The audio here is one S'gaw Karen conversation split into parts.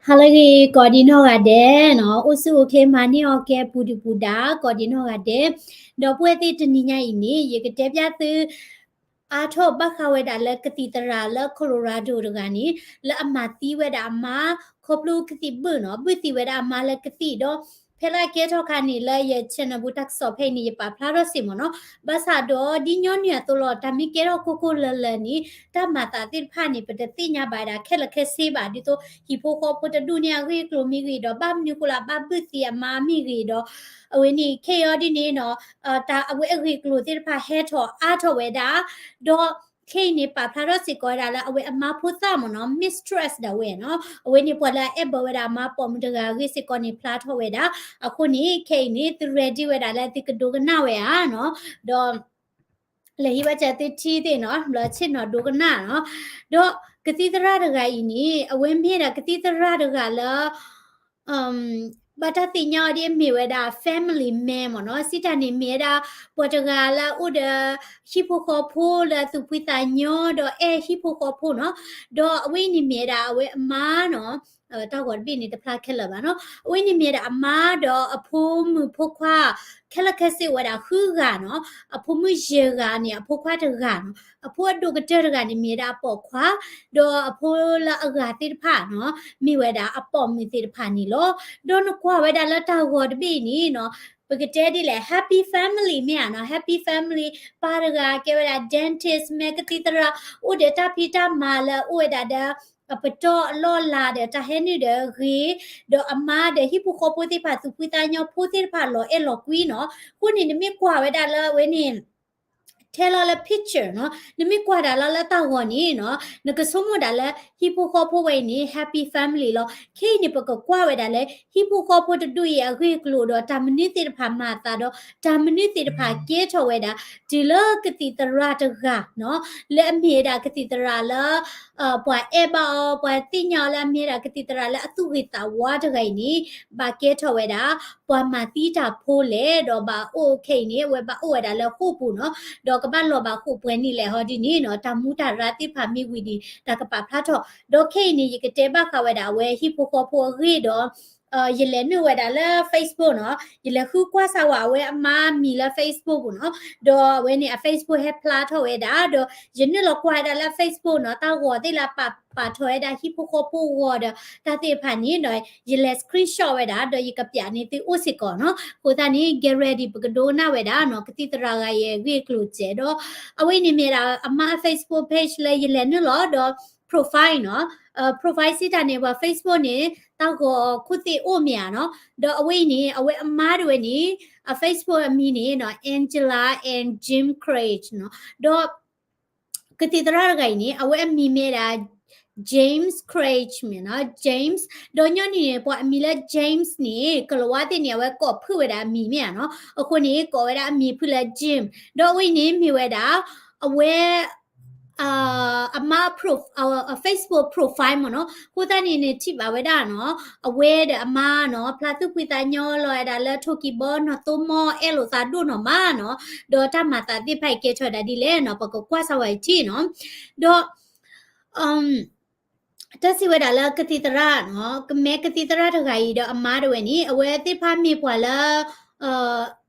ဟါလၢအဂ့ၤ ကိးဒံနီၢ်ဂၤဒဲးနီၤ, အိၣ်ဆူၣ်အိၣ်ချ့မၤန့ၢ်အီၤကဲပူၤဒုၣ်ပူၤဒါ ကိးဒံနီၢ်ဂၤဒဲး, ဒီပုၢ်ဝဲၢ်သ့ၣ်တနံၤညါအံၤန့ၣ် ယကတဲပျၢ်သု အါထီၣ်ဘၣ်ဃးဝဲဒၣ်လၢကသံၣ်သရၣ်လၢ Colorado တဂၤန့ၣ် လၢအမၤသံဝဲဒၣ်အမါ ခီဖျိကသံၣ်ဘုၣ်နီၤ, ဘုၣ်သံဝဲဒၣ်အမါလၢကသံၣ်ဒီး ဖဲလၢအကဲထီၣ်ခါန့ၣ် လၢယ channel ပူၤတၢ်ကစီၣ်ဖဲအံၤန့ၣ် ယပာ်ဖျါထီၣ်စ့ၢ်မ့ၢ်နီၤ, ဘၣ်ဆၣ်ဒီးဒ်ညီနုၢ်အသိးလီၤ တၢ်မ့ၢ်ကဲထီၣ်ကိၢ်ကိၢ်လၢၤလၢၤန့ၣ် တၢ်မၤသးသ့ၣ်တဖၣ်န့ၣ် ပတသ့ၣ်ညါဘၣ်ဝဲဒၣ်ခဲလၢာ်ခဲဆ့ဘၣ်, ဒ်သိးဟံၣ်ဖိဃီဖိတဒူၣ်န့ၣ်အဂ့ၢ်အကျိၤမ့ၢ်ဂ့ၤဒီး ဘၣ်မနုၤဃိလၢအဘၣ်ဘုၣ်သံအမါမ့ၢ်ဂ့ၤဒီး အဝဲန့ၣ် ခဲအံၤဒ်န့ၣ်နီၤ, တၢ်အဝဲအဂ့ၢ်အကျိၤသ့ၣ်တဖၣ်ဟဲထီၣ်အါထီၣ်ဝဲဒၣ်, ဒီးခဲအံၤန့ၣ် ပာ်ဖျါထီၣ်စ့ၢ်ကီးဝဲဒၣ်လၢအဝဲအမါဖိသၣ်မ့ၢ်နီၤ, mistress ဒၣ်ဝဲနီၤ, အဝဲန့ၣ်ပှၤလၢအအဲၣ်ဘၣ်ဝဲဒၣ်အမါပိာ်မုၣ်တဂၤအဂ့ၢ်စ့ၢ်ကီးန့ၣ် ဖျါထီၣ်ဝဲဒၣ်, အဃိန့ၣ် ခဲအံၤန့ၣ် သု ready ဝဲဒၣ်လၢသုကဒိကနၣ်ဝဲဧါနီၤ, ဒီး လဲၤဟံးဘၣ်စၢၤသုထံသ့ၣ်နီၤ, ဘျီဆ့ၣ်နီၤဒိကနၣ်နီၤ, ဒီးကသံၣ်သရၣ်တဂၤအံၤန့ၣ် အဝဲမ့ၢ်ဒၣ်ကသံၣ်သရၣ်တဂၤလၢ ဘၣ်တၢ်သ့ၣ်ညါအီၤဒ်အမ့ၢ်ဝဲဒၣ် family man မ့ၢ်နီၤ, စံးတၢ်န့ၣ်မ့ၢ်ဝဲဒၣ် ပှၤတဂၤလၢအအိၣ်ဒီး ဟံၣ်ဖိဃီဖိလၢသူၣ်ဖှံသးညီ ဒီးအဲၣ်ဟံၣ်ဖိဃီဖိနီၤ, ဒီးအဝဲအံၤန့ၣ်မ့ၢ်ဝဲဒၣ်အဝဲအမါနီၤ, တၢ်ဂီၤတဘ့ၣ်န့ၣ်တဖျါခဲလၢာ်ဘၣ်နီၤ, အဝဲန့ၣ်မ့ၢ်ဝဲဒၣ်အမါဒီးအဖိမုၣ်ဖိခွါ ခဲလၢာ်ခဲဆ့အိၣ်ဝဲဒၣ်ဃုဂၤနီၤ, အဖိမုၣ်ယဲၢ်ဂၤန့ၣ် အဖိခွါတဂၤနီၤ, အဖိအဒိၣ်ကတၢၢ်တဂၤန့ၣ် မ့ၢ်ဝဲဒၣ်အပိာ်ခွါ, ဒီးအဖိလၢအဂၤသ့ၣ်တဖၣ်နီၤ, မ့ၢ်ဝဲဒၣ်အပိာ်မုၣ်သ့ၣ်တဖၣ်န့ၣ်လီၤ. ဒီးနကွၢ်ဝဲဒၣ်လၢတၢ်ဂီၤတဘ့ၣ်အံၤန့ၣ်နီၤ, ပကတဲဒ်လဲၣ် happy family မ့ၢ်ဧါနီၤ, happy family ပၢ်တဂၤကဲဝဲဒၣ် dentist မ့ၢ်ကသံၣ်သရၣ် အိၣ်ဒီးတၢ်ဖံးတၢ်မၤလၢအအိၣ်ဝဲဒၣ်ဒီး အပတီၢ်အလီၢ်အလၤဒီးတၢ်ဟဲနုာ်ဒီးဂ့ၤ, ဒီးအမါဒီးဟံၣ်ဖိဃီဖိသ့ၣ်တဖၣ်သူၣ်ဖှံသးညီဖိသ့ၣ်တဖၣ်လီၤအဲၣ်လီၤကွံနီၤ, အဃိန့ၣ် နမ့ၢ်ကွၢ်ဝဲဒၣ်လၢအဝဲန့ၣ် ထဲလီၤလၢ picture နီၤ, နမ့ၢ်ကွၢ်ဒၣ်လၢလၢတၢ်ဂီၤန့ၣ်နီၤ, နကဆိကမိၣ်ဒၣ်လၢဟံၣ်ဖိဃီဖိဝဲအံၤန့ၣ် happy family လီၤ. ခဲအံၤန့ၣ် ပကကွၢ်ဝဲဒၣ်လၢ ဟံၣ်ဖိဃီဖိတဒူၣ်အံၤအဂ့ၢ်အကျိၤဒီး တၢ်မနုၤသ့ၣ်တဖၣ်မၤအသးဒီး တၢ်မနုၤသ့ၣ်တဖၣ်ကဲထီၣ်ဝဲဒၣ် တုၤလၢကသံၣ်သရၣ်တဂၤနီၤ, လၢအမ့ၢ်ဝဲဒၣ်ကသံၣ်သရၣ်လၢ ပှၤအဲၣ်ဘၣ်အီၤ ပှၤသ့ၣ်ညါအီၤလၢအမ့ၢ်ဝဲဒၣ်ကသံၣ်သရၣ်လၢအသူၣ်ဂ့ၤသးဝါတဂၤအံၤန့ၣ် ဘၣ်ကဲထီၣ်ဝဲဒၣ် ပှၤမၤသံတၢ်ဖိလဲၣ်, ဒီးဘၣ်အိၣ်ခဲအံၤန့ၣ် အဝဲဘၣ်အိၣ်ဝဲဒၣ်လၢဃိာ်ပူၤနီၤ, ဒီးကဘၣ်လီၤဘၣ်ဃိာ်ပှဲၤနံၣ်လဲၣ်ဟီဒ်န့ၣ်နီၤ, တၢ်မူတၢ်ရၢ်သ့ၣ်တဖၣ်မ့ၢ်ဝံၤန့ၣ် တၢ်ကပာ်ဖျါထီၣ်, ဒီးခဲအံၤန့ၣ် ယကတဲဘၣ်ဃးဝဲဒၣ်အဝဲဟံၣ်ဖိဃီဖိအဂ့ၢ်ဒီး ယလဲၤနုာ်ဝဲဒၣ်လၢ Facebook နီၤ, ယလဲၤဃုကွၢ်စၢ်ဝဲအဝဲအမါမံၤလၢ Facebook ပူၤနီၤ, ဒီးအဝဲန့ၣ်အ Facebook ဟဲဖျါထီၣ်ဝဲဒၣ်, ဒီးယနုာ်လီၤကွၢ်ဝဲဒၣ်လၢ Facebook နီၤ, တၢ်ဂီၤသ့ၣ်လၢပာ်ပာ်ထီၣ်ဝဲဒၣ်ဟံၣ်ဖိဃီဖိဂီၤဒီးတၢ်သ့ၣ်တဖၣ်န့ၣ်ဒီး ယလဲၤ screenshot ဝဲဒၣ် ဒီးယကပျးန့ၢ်သုအိၣ်စ့ၢ်ကီးနီၤ, အဃိသတးန့ၣ် get ready ပကဒိကနၣ်ဝဲဒၣ်နီၤ, ကသံၣ်သရၣ်ဂၤအံၤအဂ့ၢ်အကျိၤစဲးဒီး အဝဲန့ၣ်မ့ၢ်ဒၣ်အမါ Facebook page လၢယလဲၤနုာ်လီၤဒီး profile နီၤ, profile စံးတၢ်န့ၣ် ပှၤ Facebook န့ၣ် တၢ်ဂီၤခိၣ်သ့ၣ်အိၣ်မ့ၢ်ဧါနီၤ, ဒီးအဝဲအံၤန့ၣ် အဝဲအမါတဝဲန့ၣ် အ Facebook အမံၤန့ၣ်နီၤ Angela and Jim Craig နီၤ, ဒီး ကသံၣ်သရၣ်တဂၤအံၤန့ၣ် အဝဲအမံၤမ့ၢ်ဒၣ် James Craig မ့ၢ်နီၤ, James, ဒီးညီနုၢ်န့ၣ် ပှၤအမံၤလၢ James န့ၣ် ကလၤဝါသ့ၣ်န့ၣ် အဝဲကိးဖုၣ်ဝဲဒၣ်အမံၤမ့ၢ်ဧါနီၤ, အဃိန့ၣ် ကိးဝဲဒၣ်အမံၤဖုၣ်လၢ Jim, ဒီးအဝဲအံၤန့ၣ်မ့ၢ်ဝဲဒၣ် အဝဲ အမါ prof- အ Facebook profile မ့ၢ်နီၤ, အဃိသတးန့ၣ်န့ၣ် ထံၣ်ဘၣ်ဝဲဒၣ်နီၤ, အဝဲဒီးအမါနီၤ ဖျါသူၣ်ဖှံသးညီလီၤဝဲဒၣ်လၢထိၣ်ကံၢ်ဘီနီၢ်သိမီၢ် အဲၣ်လိာ်သးဒိၣ်နီၢ်မးနီၤ, ဒီးတၢ်မၤသးသ့ၣ်တဖၣ်အံၤကဲထီၣ်ဝဲဒၣ်ဒ်လဲၣ်နီၤ, ပကကွၢ်စၢ်ဝဲအံၤထံၣ်နီၤ, ဒီး တၢ်စံးဝဲဒၣ်လၢကသံၣ်သရၣ်နီၤ, ကမ့ၢ်ကသံၣ်သရၣ်တဂၤအံၤဒီးအမါတဝဲန့ၣ် အဝဲသ့ၣ်တဖၣ်မ့ၢ်ပှၤလၢ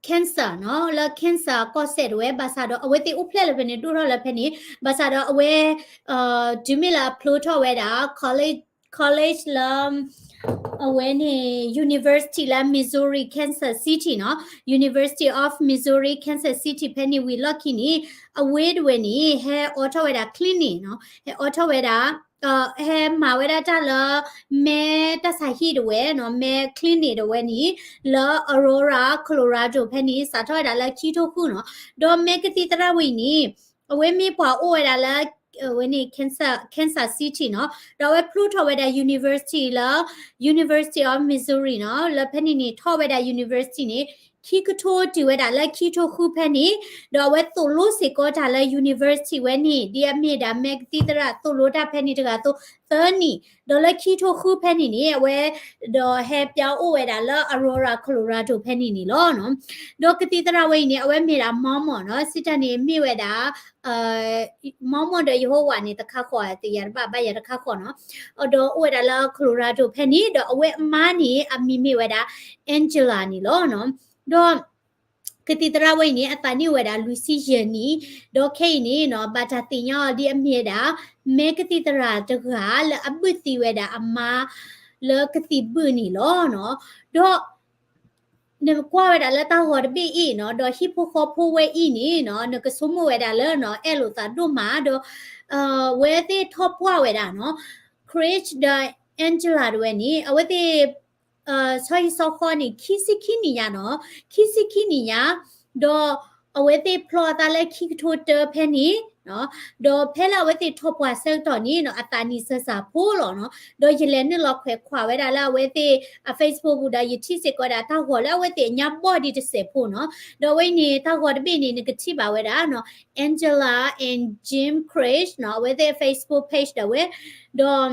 cancer နီၤ, လၢ cancer ကီၢ်စဲၣ်တဝဲ, ဘၣ်ဆၣ်ဒီးအဝဲသ့ၣ်အိၣ်ဖျဲၣ်လၢဖဲန့ၣ် ဒိၣ်ထီၣ်လၢဖဲန့ၣ်, ဘၣ်ဆၣ်ဒီးအဝဲ တုၤမ့ၢ်လၢအဖျိထီၣ်ဝဲဒၣ် college, college လၢ အဝဲန့ၣ် university လၢ Missouri Kansas City နီၤ, University of Missouri Kansas City ဖဲန့ၣ်ဝံၤလီၢ်ခံန့ၣ် အဝဲတဝဲန့ၣ် ဟဲအိးထီၣ်ဝဲဒၣ် clinic နီၤ, ဟဲအိးထီၣ်ဝဲဒၣ် ဟဲမၤဝဲဒၣ်တၢ်လၢ မဲတၢ်ဆါဟံၣ်တဝဲနီၤ, မဲ clinic တဝဲန့ၣ် လၢ Aurora, Colorado ဖဲန့ၣ် စးထီၣ်ဝဲဒၣ်လၢခံထိဃုနီၤ, ဒီးမဲကသံၣ်သရၣ်ဝဲအံၤန့ၣ် အဝဲမ့ၢ်ပှၤအိၣ်ဝဲဒၣ်လၢ အဝဲန့ၣ် Kansas, Kansas City နီၤ, ဒီးအဝဲဖျိထီၣ်ဝဲဒၣ် university လၢ University of Missouri နီၤ, လၢဖဲန့ၣ်န့ၣ် ထီၣ်ဝဲဒၣ် university န့ၣ် ခံကထိတုၤဝဲဒၣ်လၢခံကထိဃုဖဲန့ၣ်, ဒီးအဝဲသိၣ်လိစ့ၢ်ကီးတၢ်လၢ university ဝဲန့ၣ် ဒ်အမ့ၢ်ဒၣ် မဲကသံၣ်သရၣ်သိၣ်လိတၢ်ဖဲန့ၣ်တဂၤအသိးသၢနံၣ်, ဒီးလၢခံကထိဃုဖဲန့ၣ်န့ၣ် အဝဲ ဒီးဟဲပၠါအိၣ်ဝဲဒၣ်လၢ Aurora Colorado ဖဲန့ၣ်န့ၣ်လီၤ. ဒီးကသံၣ်သရၣ်ဝဲအံၤန့ၣ် အဝဲမ့ၢ်ဒၣ် Mormon နီၤ, စံးတၢ်န့ၣ်မ့ၢ်ဝဲဒၣ် Mormon ဒီးယဟိဝၤန့ၣ်တခါဃီ, တယၤတဘၣ်ဘၣ်ယၤတခါဃီနီၤ, ဒီးအိၣ်ဝဲဒၣ်လၢ Colorado ဖဲန့ၣ်, ဒီးအဝဲအမါန့ၣ် အမံၤမ့ၢ်ဝဲဒၣ် Angela န့ၣ်လီၤ. ဒီး ကသံၣ်သရၣ်ဝဲအံၤန့ၣ် အသးနံၣ်အိၣ်ဝဲဒၣ်လွံၢ်ဆံယဲၢ်နံၣ်, ဒီးခဲအံၤန့ၣ်နီၤ ဘၣ်တၢ်သ့ၣ်ညါအီၤဒ်အမ့ၢ်ဝဲဒၣ် မဲကသံၣ်သရၣ်တဂၤလၢအဘုၣ်သံဝဲဒၣ်အမါ လၢကသံၣ်ဘုၣ်န့ၣ်လီၤ. ဒီး နကွၢ်ဝဲဒၣ်လၢတၢ်ဂီၤတဘ့ၣ်အံၤနီၤ, ဒီးဟံၣ်ဖိဃီဖိဝဲအံၤန့ၣ်နီၤ နကဆိကမိၣ်ဝဲဒၣ်လၢနီၤ အဲၣ်လိာ်သးဒိၣ်မး, ဒီး အဝဲသ့ၣ်ထီၣ်ပှၢ်ဝဲဒၣ်နီၤ Chris ဒီး Angela တဝဲန့ၣ် အဝဲသ့ၣ် ဆီဟံၣ်ဆီဃီန့ၣ် ခံဆံခံနံၣ်ညါနီၤ, ခံဆံခံနံၣ်ညါ, ဒီးအဝဲသ့ၣ်ဖျီအသးလၢခံကထိတၢဖဲန့ၣ်, ဒီးဖဲလၢအဝဲသ့ၣ်ထီၣ်ပှၢ်ဆၢကတီၢ်န့ၣ်နီၤ အသးနံၣ်စၢ်စၢ်ဖိလီၤနီၤ, ဒီးယလဲၤနုာ်လီၤခွဲးခွးဝဲဒၣ်လၢအဝဲသ့ၣ်အ Facebook ပူၤဒီး ယထံၣ်စ့ၢ်ကီးဒၣ်တၢ်ဂီၤလၢအဝဲသ့ၣ်အညါဘီၣ်ဒံးတစဲးဖိနီၤ, ဒီးအဝဲအံၤန့ၣ် တၢ်ဂီၤတဘ့ၣ်န့ၣ် နကထံၣ်ဘၣ်ဝဲဒၣ်နီၤ Angela and Jim Chris နီၤ, အဝဲသ့ၣ် Facebook page ဒၣ်ဝဲ, ဒီး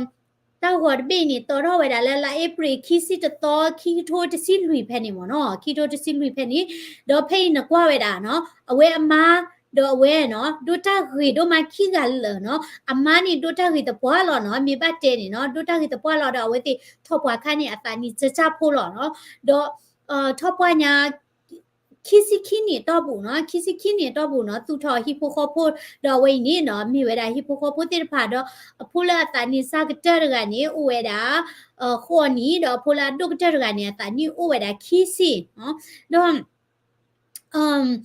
တၢ်ဂီၤတဘ့ၣ်န့ၣ် တီထီၣ်ဝဲဒၣ်လၢ လါအ့ဖြ့ၣ် ခံဆံတသီ ခံကထိတဆံလွံၢ်ဖဲန့ၣ်မ့ၢ်နီၤ, ခံကထိတဆံလွံၢ်ဖဲန့ၣ်, ဒီးဖဲအံၤနကွၢ်ဝဲဒၣ်နီၤ အဝဲအမါ ဒီးအဝဲနီၤ ဒိးတၢ်ဂ့ၤဒိၣ်မးခံဂၤလၢာ်နီၤ, အမါန့ၣ်ဒိးတၢ်ဂ့ၤသပှၢ်လီၤနီၤ, မ့ၢ်ဘၣ်တဲန့ၣ်နီၤ ဒိးတၢ်ဂ့ၤသပှၢ်လီၤ, ဒီးအဝဲသ့ၣ်ထီၣ်ပှၢ်ခါန့ၣ် အသးနံၣ်စၢ်စၢ်ဖိလီၤနီၤ, ဒီး ထီၣ်ပှၢ်ညါ ခံဆံခံနံၣ်အတီၢ်ပူၤနီၤ, ခံဆံခံနံၣ်အတီၢ်ပူၤနီၤ သူၣ်ထီၣ်ဟံၣ်ဖိဃီဖိ, ဒီးအဝဲအံၤန့ၣ်နီၤ မ့ၢ်ဝဲဒၣ်ဟံၣ်ဖိဃီဖိသ့ၣ်တဖၣ်ဒီး အဖိလၢအသးနံၣ်စၢ်ကတၢၢ်တဂၤန့ၣ် အိၣ်ဝဲဒၣ် ဃိးနံၣ်, ဒီးအဖိလၢအဒိၣ်ကတၢၢ်တဂၤန့ၣ် အသးနံၣ်အိၣ်ဝဲဒၣ်ခံဆံနီၤ,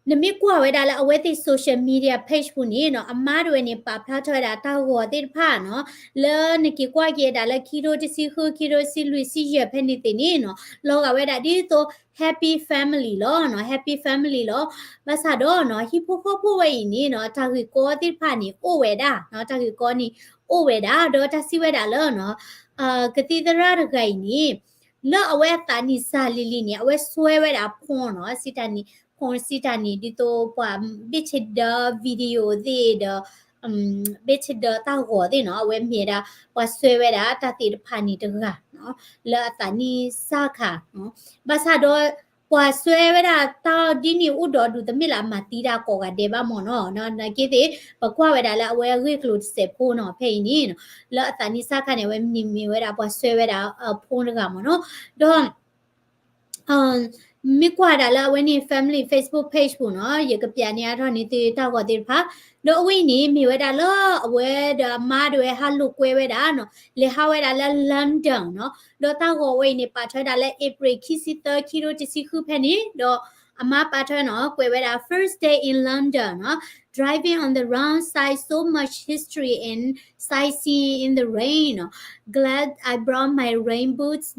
ဒီး နမ့ၢ်ကွၢ်ဝဲဒၣ်လၢအဝဲသ့ၣ် social media page ပူၤန့ၣ်နီၤ အမါတဝဲန့ၣ် ပာ်ဖျါထီၣ်ဝဲဒၣ်တၢ်ဂီၤသ့ၣ်တဖၣ်နီၤ, လၢနက့ၤကွၢ်က့ၤဒၣ်လၢခံကထိတဆံဃု ခံကထိတဆံလွံၢ် ဆံယဲၢ်ဖဲန့ၣ်သ့ၣ်န့ၣ်နီၤ လီၤဂာ်ဝဲဒၣ်ဒ်သိး happy family လီၤနီၤ, happy family လီၤ. ဘၣ်ဆၣ်ဒီးနီၤ ဟံၣ်ဖိဃီဖိဝဲအံၤန့ၣ်နီၤ တၢ်ဂ့ၢ်ကီသ့ၣ်တဖၣ်န့ၣ် အိၣ်ဝဲဒၣ်နီၤ, တၢ်ဂ့ၢ်ကီန့ၣ် အိၣ်ဝဲဒၣ်, ဒီးတၢ်စံးဝဲဒၣ်လၢနီၤ ကသံၣ်သရၣ်တဂၤအံၤန့ၣ် လၢအဝဲအသးနံၣ်စၢ်လံၤလံၤန့ၣ် အဝဲစွဲဝဲဒၣ် porn နီၤ, စံးတၢ်န့ၣ် porn စံးတၢ်န့ၣ် ဒ်သိးပှၤဘ့ၣ်ဆ့ဒၢ video သ့ၣ်ဒီး ဘ့ၣ်ဆ့ဒၢတၢ်ဂီၤသ့ၣ်နီၤ, အဝဲမ့ၢ်ဝဲဒၣ် ပှၤစွဲဝဲဒၣ်တၢ်သ့ၣ်တဖၣ်န့ၣ်တဂၤနီၤ, လၢအသးနံၣ်စၢ်ခါနီၤ, ဘၣ်ဆၣ်ဒီး ပှၤစွဲဝဲဒၣ်တၢ်ဒ်န့ၣ်အိၣ်ဒီးဒုး တမ့ၢ်လၢအမၤသံတၢ်ကိးဂၤဒဲးဘၣ်မ့ၢ်နီၤ, နာ်က့သ့ၣ် ပကွၢ်ဝဲဒၣ်လၢအဝဲအဂ့ၢ်ကျိၤတစဲးဖိနီၤ, ဖဲအံၤန့ၣ်နီၤ လၢအသးနံၣ်စၢ်ခါန့ၣ် အဝဲန့ၣ်မ့ၢ်ဝဲဒၣ်ပှၤစွဲဝဲဒၣ် porn တဂၤမ့ၢ်နီၤ, ဒီး မ့ၢ်ကွၢ်ဒၣ်လၢအဝဲန့ၣ် family Facebook page ပူၤနီၤ, ယကပျးန့ၢ်အါထီၣ်န့ၢ်သုတၢ်ဂီၤသ့ၣ်တဖၣ်, ဒီးအဝဲအံၤန့ၣ် မ့ၢ်ဝဲဒၣ်လၢအဝဲဒီးအမါဒၣ်ဝဲဟးလိာ်ကွဲဝဲဒၣ်နီၤ, လဲၤဟးဝဲဒၣ်လၢ London နီၤ, ဒီးတၢ်ဂီၤဝဲအံၤန့ၣ် ပာ်ထွဲဒၣ်လၢ April ခံဆံသၢ ခံကထိတဆံဃုဖဲန့ၣ်, ဒီးအမါပာ်ထွဲနီၤ, ကွဲးဝဲဒၣ် first day in London နီၤ, driving on the wrong side, so much history and sightseeing in the rain နီၤ, glad I brought my rain boots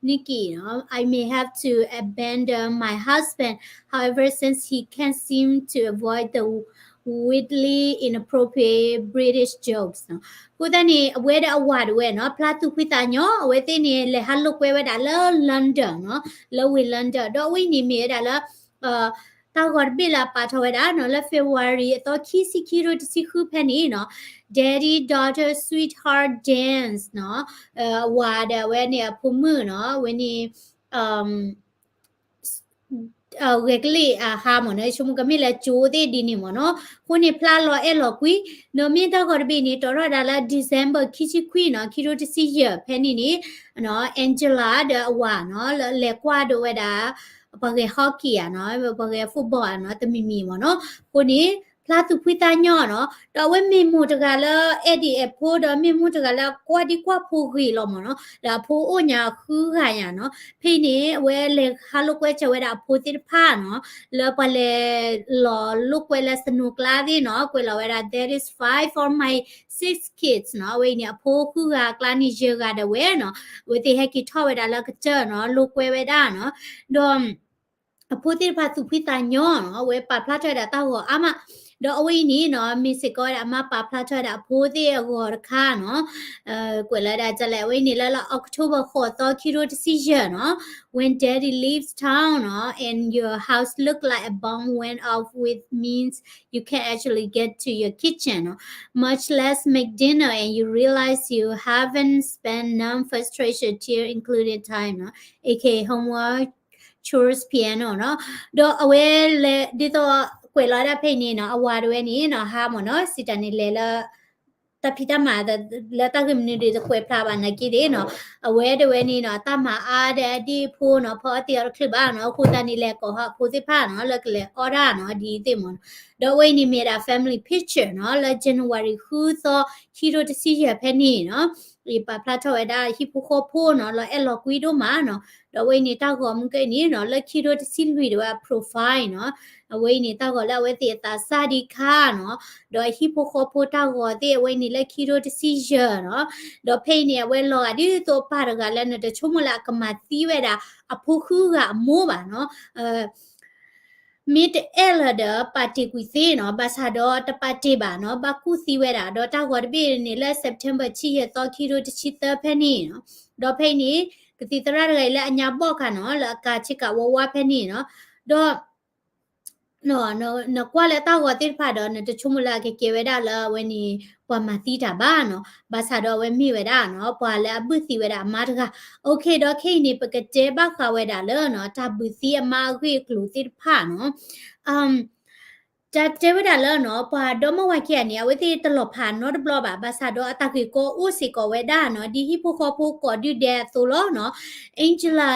Nikki, you know, I may have to abandon my husband. However, since he can't seem to avoid the wildly inappropriate British jokes, အဃိသတးန့ၣ် အဝဲဒီးအဝၤဒၣ်ဝဲနီၤ ဖျါသူၣ်ဖှံသးညီ, အဝဲသ့ၣ်န့ၣ် လဲၤဟးလိာ်ကွဲဝဲဒၣ်လၢ London နီၤ, လၢဝ့ၢ် London, ဒီးအဝဲအံၤန့ၣ်မ့ၢ်ဝဲဒၣ်လၢ တၢ်ဂီၤတဘ့ၣ်လၢအပာ်ထီၣ်ဝဲဒၣ်နီၤ လၢ February အသီခံဆံခံ ခံကထိတဆံဃုဖဲန့ၣ်နီၤ, Daddy Daughter Sweetheart Dance နီၤ, အဝၤဒီးအဝဲန့ၣ်အဖိမုၣ်နီၤ, အဝဲန့ၣ် ဂဲၤကလံၣ်အဟါမ့ၢ်နီၤ, ဆိကမိၣ်ကမ့ၢ်လၢကၠိသ့ၣ်ဒ်န့ၣ်မ့ၢ်နီၤ, အဃိန့ၣ်ဖျါလီၤအဲၣ်လီၤကွံ, ဒီးမ့ၢ်တၢ်ဂီၤတဘ့ၣ်န့ၣ် တီၤထီၣ်ဝဲဒၣ်လၢ December ခံဆံခွံနီၤ, ခံကထိတဆံယဲၢ်ဖဲန့ၣ်န့ၣ် Angela ဒီးအဝၤနီၤ လၢလဲၤကွၢ်ဒိးဝဲဒၣ် ပှၤဂဲၤ hockey ဧါနီၤ, ပှၤဂဲၤ football ဧါနီၤ, တမံၤမံၤမ့ၢ်နီၤ, အဃိန့ၣ် ဖျါသူၣ်ဖှံသးညီနီၤ, ဒီးအဝဲမ့ၢ်မိၢ်တဂၤလၢ အဲၣ်ဒံးအဲၣ်ဖိ ဒီးမ့ၢ်မိၢ်တဂၤလၢကွၢ်ဒံကွၢ်ဖိဂ့ၤလီၤမ့ၢ်နီၤ, ဒီးအဖိအိၣ်ညါဃုဂၤညါနီၤ, ဖဲအံၤန့ၣ် အဝဲလဲၤဟးလိာ်ကွဲစၢၤဝဲဒၣ်အဖိသ့ၣ်တဖၣ်နီၤ, လၢပှၤလဲၤလီၤလိာ်ကွဲလၢ snow ကျါသ့ၣ်နီၤ, ကွဲးလီၤဝဲဒၣ် that is five for my six kids နီၤ, အဝဲအံၤန့ၣ် အဖိဃုဂၤအကျါန့ၣ် ယဲၢ်ဂၤဒၣ်ဝဲနီၤ, အဝဲသ့ၣ်ဟဲက့ၤထီၣ်ဝဲဒၣ်လၢကစၢၢ်နီၤ, လိာ်ကွဲဝဲဒၣ်နီၤ, ဒီး အဖိသ့ၣ်တဖၣ်သူၣ်ဖှံသးညီနီၤ, အဝဲပာ်ဖျါထီၣ်ဝဲဒၣ်တၢ်ဂီၤအါမး, ဒီးအဝဲအံၤန့ၣ်နီၤ မ့ၢ်စ့ၢ်ကီးဝဲဒၣ်အမါပာ်ဖျါထီၣ်ဝဲဒၣ်အဖိသ့ၣ်အဂီၢ်တခါနီၤ, ကွဲးလီၤဒၣ်ကလဲၣ် အဝဲအံၤန့ၣ်လၢလၢ October ဃိးသီ ခံထိတဆံယဲၢ်နီၤ, When daddy leaves town နီၤ and your house look like a bomb went off, which means you can't actually get to your kitchen နီၤ, much less make dinner, and you realize you haven't spent non-frustration tear included time နီၤ, A K A homework, chores, piano နီၤ, ဒီးအဝဲလဲၤဒ်သိးကွဲးလီၤဒၣ်ဖဲအံၤန့ၣ်နီၤ အဝၤတဝဲန့ၣ်နီၤ ဟါမၢ်နီၤ စံးတၢ်န့ၣ်လဲၤလၢ တၢ်ဖံးတၢ်မၤလၢတၢ်ဂ့ၢ်မနုၤဒ်တကွဲးဖျါဘၣ်နာ်က့ဒ်နီၤ, အဝဲတဝဲန့ၣ်နီၤ အတၢ်မၤအါဒီးအဒ့ၣ်အဖိနီၤ ဖီအီၣ်တ့ၢ်အီၤတချုးဘၣ်နီၤ, အဃိသတးန့ၣ်လဲၤကိးဟီၣ်အဖိသ့ၣ်တဖၣ်နီၤ လၢကလဲၤအီၣ်တၢ်နီၤ ဒ်အံၤသ့ၣ်မၢ်နီၤ, ဒီးအဝဲအံၤန့ၣ်မ့ၢ်ဝဲဒၣ် family picture နီၤ လၢ January ဃုသီ ခံထိတဆံယဲၢ်ဖဲန့ၣ်နီၤ, အံၤပာ်ဖျါထီၣ်ဝဲဒၣ်ဟံၣ်ဖိဃီဖိနီၤ လၢအဲၣ်လီၤကွံဒိၣ်မးနီၤ, ဒီးအဝဲအံၤန့ၣ်တၢ်ဂီၤမုၢ်ကဲအံၤန့ၣ်နီၤ လၢခံထိတဆံလွံၢ်တဝဲအ profile နီၤ, အဝဲအံၤန့ၣ်တၢ်ဂီၤလၢအဝဲသ့ၣ်အသးစၢ်ဒံးခါနီၤ, ဒီးဟံၣ်ဖိဃီဖိတၢ်ဂီၤသ့ၣ်အဝဲအံၤန့ၣ်လၢခံထိတဆံယဲၢ်နီၤ, ဒီးဖဲအံၤန့ၣ် အဝဲလီၤဂာ်ဒ်သိးပၢ်တဂၤလၢနတဆိကမိၣ်လၢအကမၤသံဝဲဒၣ် အဖိဃုဂၤအမိၢ်ဘၣ်နီၤ, မ့ၢ်တအဲၣ်လၢၤဒီးပာ်တ့ၢ်ကွံာ်သ့နီၤ, ဘၣ်ဆၣ်ဒီးတပာ်တ့ၢ်ဘၣ်နီၤ, ဘၣ်ကူၣ်သံဝဲဒၣ်, ဒီးတၢ်ဂီၤတဘ့ၣ်န့ၣ်လၢ September ဆံယဲၢ်သီ ခံထိတဆံသၢဖဲန့ၣ်နီၤ, ဒီးဖဲအံၤန့ၣ် ကသံၣ်သရၣ်တဂၤအံၤလၢအညါဘီၣ်ခါနီၤ လၢအကၤဆ့ကၤဝါဝါဖဲန့ၣ်နီၤ, ဒီး နကွၢ်လၢတၢ်ဂီၤသ့ၣ်တဖၣ်ဒီး နတဆိကမိၣ်လၢအကကဲဝဲဒၣ်လၢအဝဲန့ၣ် ပှၤမၤသံတၢ်ဘၣ်နီၤ, ဘၣ်ဆၣ်ဒီးအဝဲမ့ၢ်ဝဲဒၣ်နီၤ ပှၤလၢအဘုၣ်သံဝဲဒၣ်အမါတဂၤ, OK ဒီးခဲအံၤန့ၣ် ပကတဲဘၣ်ဃးဝဲဒၣ်လၢနီၤ တၢ်ဘုၣ်သံအမါအဂ့ၢ်အကျိၤသ့ၣ်တဖၣ်နီၤ, တၢ်တဲဝဲဒၣ်လၢနီၤ ပှၤဒီမါဝၤခံဂၤန့ၣ် အဝဲသ့ၣ်တလီၤဖးနီတဘျီဘၣ်, ဘၣ်ဆၣ်ဒီးအတၢ်ဂ့ၢ်ကီအိၣ်စ့ၢ်ကီးဝဲဒၣ်နီၤ,ဒ်ဟံၣ်ဖိဃီဖိကိးဒုၣ်ဒဲအသိးလီၤနီၤ, Angela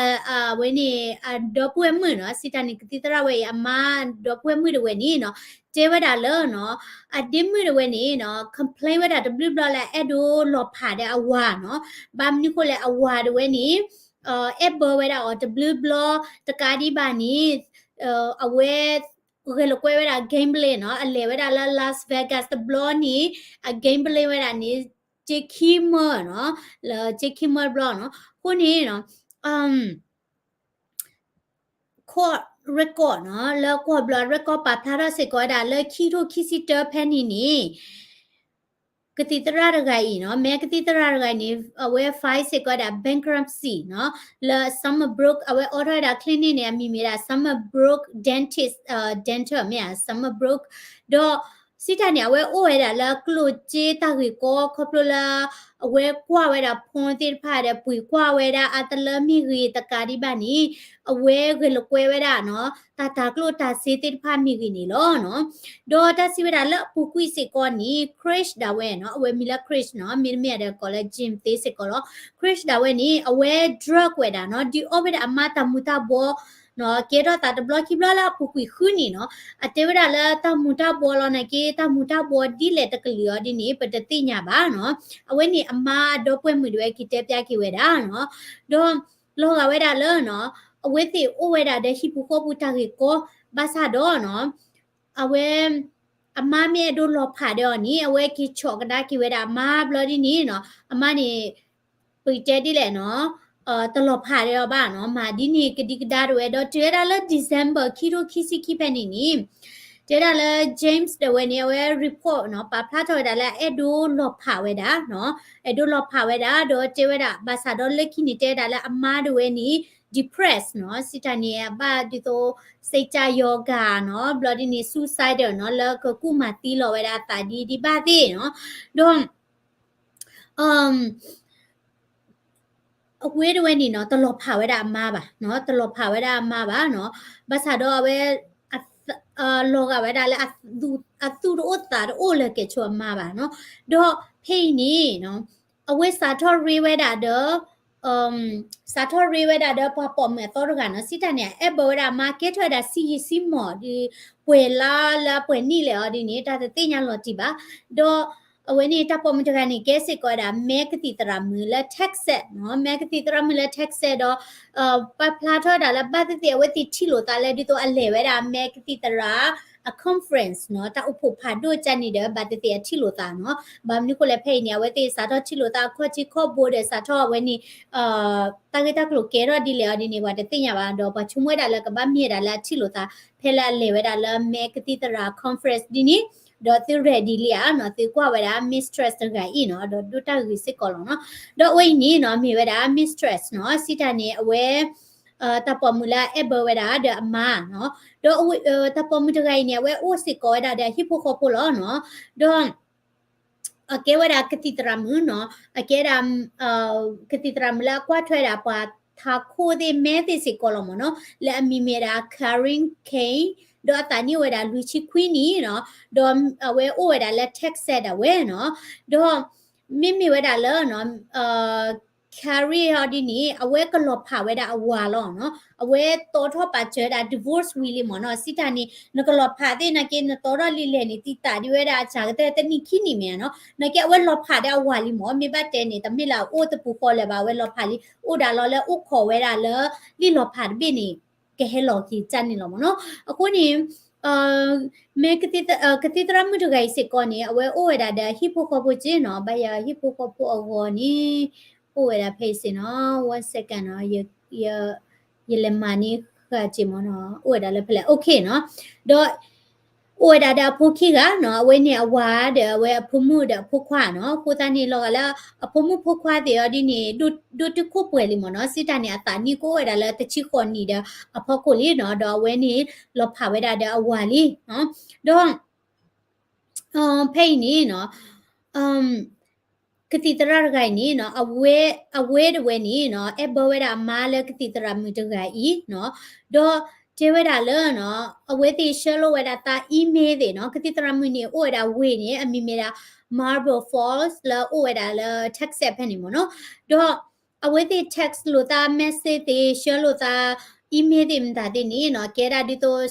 အဝဲန့ၣ် အဒီပုၢ်ဝဲၢ်မုၣ်နီၤ, စံးတၢ်န့ၣ် ကသံၣ်သရၣ်ဝဲအံၤအမါဒီပုၢ်ဝဲၢ်မုၣ်တဝဲန့ၣ်နီၤ, တဲဝဲဒၣ်လၢနီၤ အဒ့မုၣ်တဝဲန့ၣ်နီၤ complain ဝဲဒၣ်တဘျုးဘျီလၢအအဲၣ်ဒိးလီၤဖးဒီးအဝၤနီၤ, ဘၣ်မနုၤဃိလဲၣ် အဝၤတဝဲန့ၣ် အဲၣ်ဘၢဝဲဒၣ်အီၤတဘျုးဘျီ, တကးဒံးဘၣ်န့ၣ် အဝဲ ဂဲၤလိာ်ကွဲဝဲဒၣ် gambling နီၤ, အလဲၤဝဲဒၣ်လၢ Las Vegas တဘျီန့ၣ် အ gambling ဝဲဒၣ်န့ၣ် က့ခံမၢနီၤ, လၢက့ခံမၢတဘျီနီၤ, အဃိန့ၣ်နီၤ court record နီၤ, လၢကီၢ်ဘျီ record ပာ်ဖျါထီၣ်စ့ၢ်ကီးဝဲဒၣ်လၢ ခံထိခံဆံတၢဖဲန့ၣ်န့ၣ် ကသံၣ်သရၣ်တဂၤအံၤနီၤ, မ့ၢ်ကသံၣ်သရၣ်တဂၤအံၤန့ၣ် အဝဲ file စ့ၢ်ကီးဝဲဒၣ် bankruptcy နီၤ, လၢ Summer Brook အဝဲအိးထီၣ်ဝဲဒၣ် clinic န့ၣ် အမံၤမ့ၢ်ဒၣ် Summer Brook Dentist, dental မ့ၢ်ဧါ Summer Brook, ဒီးစံးတၢ်န့ၣ် အဝဲအိၣ်ဝဲဒၣ်လၢကျိၣ်စ့တၢ်ဂ့ၢ်ကီ ခီဖျိလၢ အဝဲကွၢ်ဝဲဒၣ် porn သ့ၣ်တဖၣ်ဒီး ပှ့ၤကွၢ်ဝဲဒၣ်အါတလၢမ့ၢ်ဂ့ၤ တကးဒံးဘၣ်န့ၣ် အဝဲဂဲၤလိာ်ကွဲဝဲဒၣ်နီၤ တၢ်တၤကျိၣ်တၤစ့သ့ၣ်တဖၣ်မ့ၢ်ဂ့ၤန့ၣ်လီၤနီၤ. ဒီးတၢ်စံးဝဲဒၣ်လၢအပူၤကွံာ်စ့ၢ်ကီးန့ၣ် Chris ဒၣ်ဝဲနီၤ အဝဲမံၤလၢ Chris နီၤ မ့တမ့ၢ်ဒီးကိးလၢ Jim သ့စ့ၢ်ကီးလီၤ. Chris ဒၣ်ဝဲန့ၣ် အဝဲ drug ဝဲဒၣ်နီၤ ဒုးအီၣ်ဝဲဒၣ်အမါတၢ်မူၤတၢ်ဘှီနီၤ ကဲထီၣ်သးတဘျီခံဘျီလၢအပူၤကွံာ်ဃုနံၣ်နီၤ အတဲဝဲဒၣ်လၢတၢ်မူၤတၢ်ဘှီလီၤနာ်က့ တၢ်မူၤတၢ်ဘှီဒ်လဲၣ်တကလုာ်အီၤဒ်န့ၣ် ပတသ့ၣ်ညါဘၣ်နီၤ. အဝဲန့ၣ်အမါအဒီပုၢ်ဝဲၢ်မုၣ်ဒၣ်ဝဲက့ၤတဲဖျါက့ၤဝဲဒၣ်နီၤ ဒီးလီၤဂာ်ဝဲဒၣ်လၢနီၤ အဝဲသ့ၣ်အိၣ်ဝဲဒၣ်ဒီးဟံၣ်ပူၤဃီပူၤတၢ်ဂ့ၢ်ကီ ဘၣ်ဆၣ်ဒီးနီၤ အဝဲ အမါမ့ၢ်အဲၣ်ဒိးလီၤဖးဒီးအီၤန့ၣ် အဝဲက့ၤဆီၣ်ကဒါက့ၤဝဲဒၣ်အမါဘျီဒ်န့ၣ်နီၤ အမါန့ၣ် ပကတဲဒ်လဲၣ်နီၤ တလီၤဖးဒီးအီၤဘၣ်နီၤ မၤဒ်န့ၣ်ကဒံကဒါတဝဲ ဒီးတုၤဝဲဒၣ်လၢ December ခံထိခံဆံခံဖဲန့ၣ်န့ၣ် တဲဒၣ်လၢ James ဒၣ်ဝဲန့ၣ် အဝဲ report နီၤ ပာ်ဖျါထီၣ်ဝဲဒၣ်လၢအအဲၣ်ဒိးလီၤဖးဝဲဒၣ်နီၤ အဲၣ်ဒိးလီၤဖးဝဲဒၣ် ဒီးတဲဝဲဒၣ် ဘၣ်ဆၣ်ဒီးလၢခံန့ၣ်တဲဝဲဒၣ်လၢအမါဒၣ်ဝဲန့ၣ် depressed နီၤ စံးတၢ်န့ၣ် အဘၣ်ဒ်သိး စိတ်ကျန်းမာရေးနီၤ ဘျီဒ်န့ၣ် suicidal နီၤ လၢကကူၣ်မၤသံလီၤဝဲဒၣ်အသးဒ်ဒ်ဘၣ်သ့ၣ်နီၤ ဒီး အဝဲဒၣ်ဝဲန့ၣ်နီၤ တလီၤဖးဝဲဒၣ်အမါဘၣ်နီၤ တလီၤဖးဝဲဒၣ်အမါဘၣ်နီၤ ဘၣ်ဆၣ်ဒီးအဝဲ လီၤဂာ်ဝဲဒၣ်လၢ အသူၣ်တအိၣ်သးတအိၣ်လၢကဲၤဆိအမါဘၣ်နီၤ ဒီးဖဲအံၤန့ၣ်နီၤ အဝဲစးထီၣ်ရ့ဝဲဒၣ်ဒီး စးထီၣ်ရ့ဝဲဒၣ်ဒီးပှၤပိာ်မုၣ်အသီတဂၤနီၤ စံးတၢ်န့ၣ် အဲၣ်ဘၢဝဲဒၣ်အမါကဲထီၣ်ဝဲဒၣ်ဆံးယံာ်ဆံးမီၢ်ဒီး ပှဲၤလါလၢအပှဲၤနံၣ်လဲၣ်အီၤဒ်န့ၣ် တၢ်တသ့ၣ်ညါလီၤတံၢ်ဘၣ် ဒီး အဝဲန့ၣ်တၢ်ပိာ်မုၣ်တဂၤန့ၣ် ကဲစ့ၢ်ကီးဝဲဒၣ် မဲကသံၣ်သရၣ်မုၣ်လၢ Texas နီၤ မဲကသံၣ်သရၣ်မုၣ်လၢ Texas ဒီး ပာ်ဖျါထီၣ်ဝဲဒၣ်လၢဘၣ်သ့ၣ်သ့ၣ် အဝဲသ့ၣ်ထံၣ်လိာ်သးလၢဒ်သိးအလဲၤဝဲဒၣ်မဲကသံၣ်သရၣ် အ conference နီၤ တၢ်အိၣ်ဖှိၣ်ဖးဒိၣ်ကၢ်န့ၣ်ဒီး ဘၣ်သ့ၣ်သ့ၣ်အထံၣ်လိာ်သးနီၤ. ဘၣ်မနုၤဃိလဲၣ် ဖဲအံၤန့ၣ် အဝဲသ့ၣ်စးထီၣ်ထံၣ်လိာ်သးအခီၣ်ထံးခီၣ်ဘိဒီး စးထီၣ်အဝဲန့ၣ် တၢ်ဂ့ၢ်တၢ်ကျိၤကဲထီၣ်ဒ်လဲၣ်အီၤဒ်န့ၣ် ပှၤတသ့ၣ်ညါဘၣ်ဒီး ပှၤဆိကမိၣ်ဝဲဒၣ်လၢကဘၣ်မ့ၢ်ဝဲဒၣ်လၢအထံၣ်လိာ်သး ဖဲလၢအလဲၤဝဲဒၣ်လၢမဲကသံၣ်သရၣ် conference ဒ်န့ၣ်, ဒီးသု ready လံဧါနီၤ, သုကွၢ်ဝဲဒၣ် mistress တဂၤအံၤနီၤ, ဒီးဒိၣ်တၢ်ဂ့ၤစ့ၢ်ကီးလီၤနီၤ. ဒီးအဝဲအံၤန့ၣ်နီၤ မ့ၢ်ဝဲဒၣ် mistress နီၤ, စံးတၢ်န့ၣ် အဝဲ တၢ်ပိာ်မုၣ်လၢအအဲၣ်ဘၢဝဲဒၣ်ဒီးအမါနီၤ, ဒီး တၢ်ပိာ်မုၣ်တဂၤအံၤန့ၣ် အဝဲအိၣ်စ့ၢ်ကီးဝဲဒၣ်ဒီးအဟံၣ်ဖိဃီဖိလီၤနီၤ, ဒီး အကဲဝဲဒၣ်ကသံၣ်သရၣ်မုၣ်နီၤ, အကဲဒၣ် ကသံၣ်သရၣ်မုၣ်လၢအကွၢ်ထွဲဒၣ်ပှၤထးခိၣ်သ့ၣ်မဲသ့ၣ်စ့ၢ်ကီးလီၤမ့ၢ်နီၤ, လၢအမံၤမ့ၢ်ဒၣ် Karen Kay, ဒီးအသးနံၣ်အိၣ်ဝဲဒၣ်လွံၢ်ဆံခွံနံၣ်နီၤ, ဒီးအဝဲအိၣ်ဝဲဒၣ်လၢ Texas ဒၣ်ဝဲနီၤ, ဒီး မ့မ့ၢ်ဝဲဒၣ်လၢ Karen အီၤဒ်န့ၣ် အဝဲကလီၤဖးဝဲဒၣ်အဝၤလီၤနီၤ, အဝဲတီထီၣ်ပာ်စၢၤဝဲဒၣ် divorce ဝံၤလံမ့ၢ်နီၤ, စံးတၢ်န့ၣ် နကလီၤဖးသ့ၣ်နာ်က့ နတီထီၣ်လံလဲၣ်န့ၣ် တံာ်တာ်ဒံးဝဲဒၣ်အစှၤကတၢၢ်တနံၣ်ခံနံၣ်မ့ၢ်ဧါနီၤ, နာ်က့အဝဲလီၤဖးဒီးအဝၤလံမ့ၢ်, မ့ၢ်ဘၣ်တဲန့ၣ် တမ့ၢ်လၢအအိၣ်တပူၤဃီလၢၤဘၣ်, အဝဲလီၤဖးလံ, အိၣ်ဒၣ်လီၤလၢအိၣ်ခိးဝဲဒၣ်လၢ လံာ်လီၤဖးတဘ့ၣ်န့ၣ် ကဟဲလီၤက့ၤကၢ်န့ၣ်လီၤမ့ၢ်နီၤ. အဃိန့ၣ် မ့ၢ် ကသံၣ်သရၣ်မုၣ်တဂၤအံၤစ့ၢ်ကီးန့ၣ် အဝဲအိၣ်ဝဲဒၣ်ဒီးအဟံၣ်ဖိဃီဖိက့နီၤ, ဘၣ်ယၤဟံၣ်ဖိဃီဖိအဂီၢ်န့ၣ် အိၣ်ဝဲဒၣ်ဖဲအံၤစ့ၢ်နီၤ, one second နီၤ, ယလဲၤမၤန့ၢ်ဃာ်က့မ့ၢ်နီၤ, အိၣ်ဝဲဒၣ်လၢဖဲလဲၣ်, okay နီၤ, ဒီး အိၣ်ဝဲဒၣ်ဒီးအဖိခံဂၤနီၤ, အဝဲန့ၣ်အဝၤဒီးအဝဲအဖိမုၣ်ဒီးအဖိခွါနီၤ, အဃိသတးန့ၣ် လီၤဂာ်လၢအဖိမုၣ်ဖိခွါသ့ၣ်အီၤဒ်န့ၣ် ဒိၣ်တုာ်ခိၣ်ပှဲၤလံမ့ၢ်နီၤ, စံးတၢ်န့ၣ် အသးနံၣ်ကအိၣ်ဝဲဒၣ်လၢတဆံဃိးနံၣ်ဒီးအဖီခိၣ်လံနီၤ, ဒီးအဝဲန့ၣ် လီၤဖးဝဲဒၣ်ဒီးအဝၤလံ, ဒီး ဖဲအံၤန့ၣ်နီၤ ကသံၣ်သရၣ်တဂၤအံၤန့ၣ်နီၤ, အဝဲ အဝဲတဝဲန့ၣ်နီၤ အဲၣ်ဘၢဝဲဒၣ်အမါလၢကသံၣ်သရၣ်မုၣ်တဂၤအံၤနီၤ, ဒီးတဲဝဲဒၣ်လၢနီၤ အဝဲသ့ၣ်ဆှၢလိာ်ဝဲဒၣ်သး email သ့ၣ်နီၤ, ကသံၣ်သရၣ်မုၣ်န့ၣ် အိၣ်ဝဲဒၣ်ဝ့ၢ်န့ၣ် အမံၤမ့ၢ်ဒၣ် Marble Falls လၢအိၣ်ဝဲဒၣ်လၢ Texas ဖဲန့ၣ်မ့ၢ်နီၤ, ဒီး အဝဲသ့ၣ် text လိာ်သး message သ့ၣ် ဆှၢလိာ်သး email သ့ၣ်မတၤသ့ၣ်န့ၣ်နီၤ ကဲဒၣ်ဒ်သိး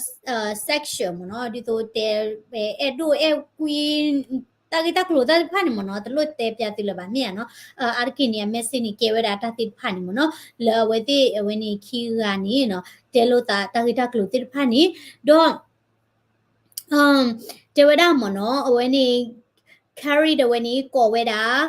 section မ့ၢ်နီၤ, ဒ်သိးတဲ အဲၣ်ဒိၣ်အဲၣ်ကွံ တၢ်ဂ့ၢ်တၢ်ကျိၤသ့ၣ်တဖၣ်န့ၣ်မ့ၢ်နီၤ, တလိၣ်တဲပျးသုလၢၤဘၣ်မ့ၢ်ဧါနီၤ, အါတက့ၢ်န့ၣ် အ message န့ၣ် ကဲဝဲဒၣ်တၢ်သ့ၣ်တဖၣ်န့ၣ်မ့ၢ်နီၤ, လၢအဝဲသ့ၣ်အဝဲန့ၣ်ခံဂၤန့ၣ်နီၤ တဲလိာ်သးတၢ်ဂ့ၢ်တၢ်ကျိၤသ့ၣ်တဖၣ်န့ၣ်, ဒီး တဲဝဲဒၣ်မ့ၢ်နီၤ, အဝဲန့ၣ် Carrie ဒီးဝဲန့ၣ် ကိးဝဲဒၣ်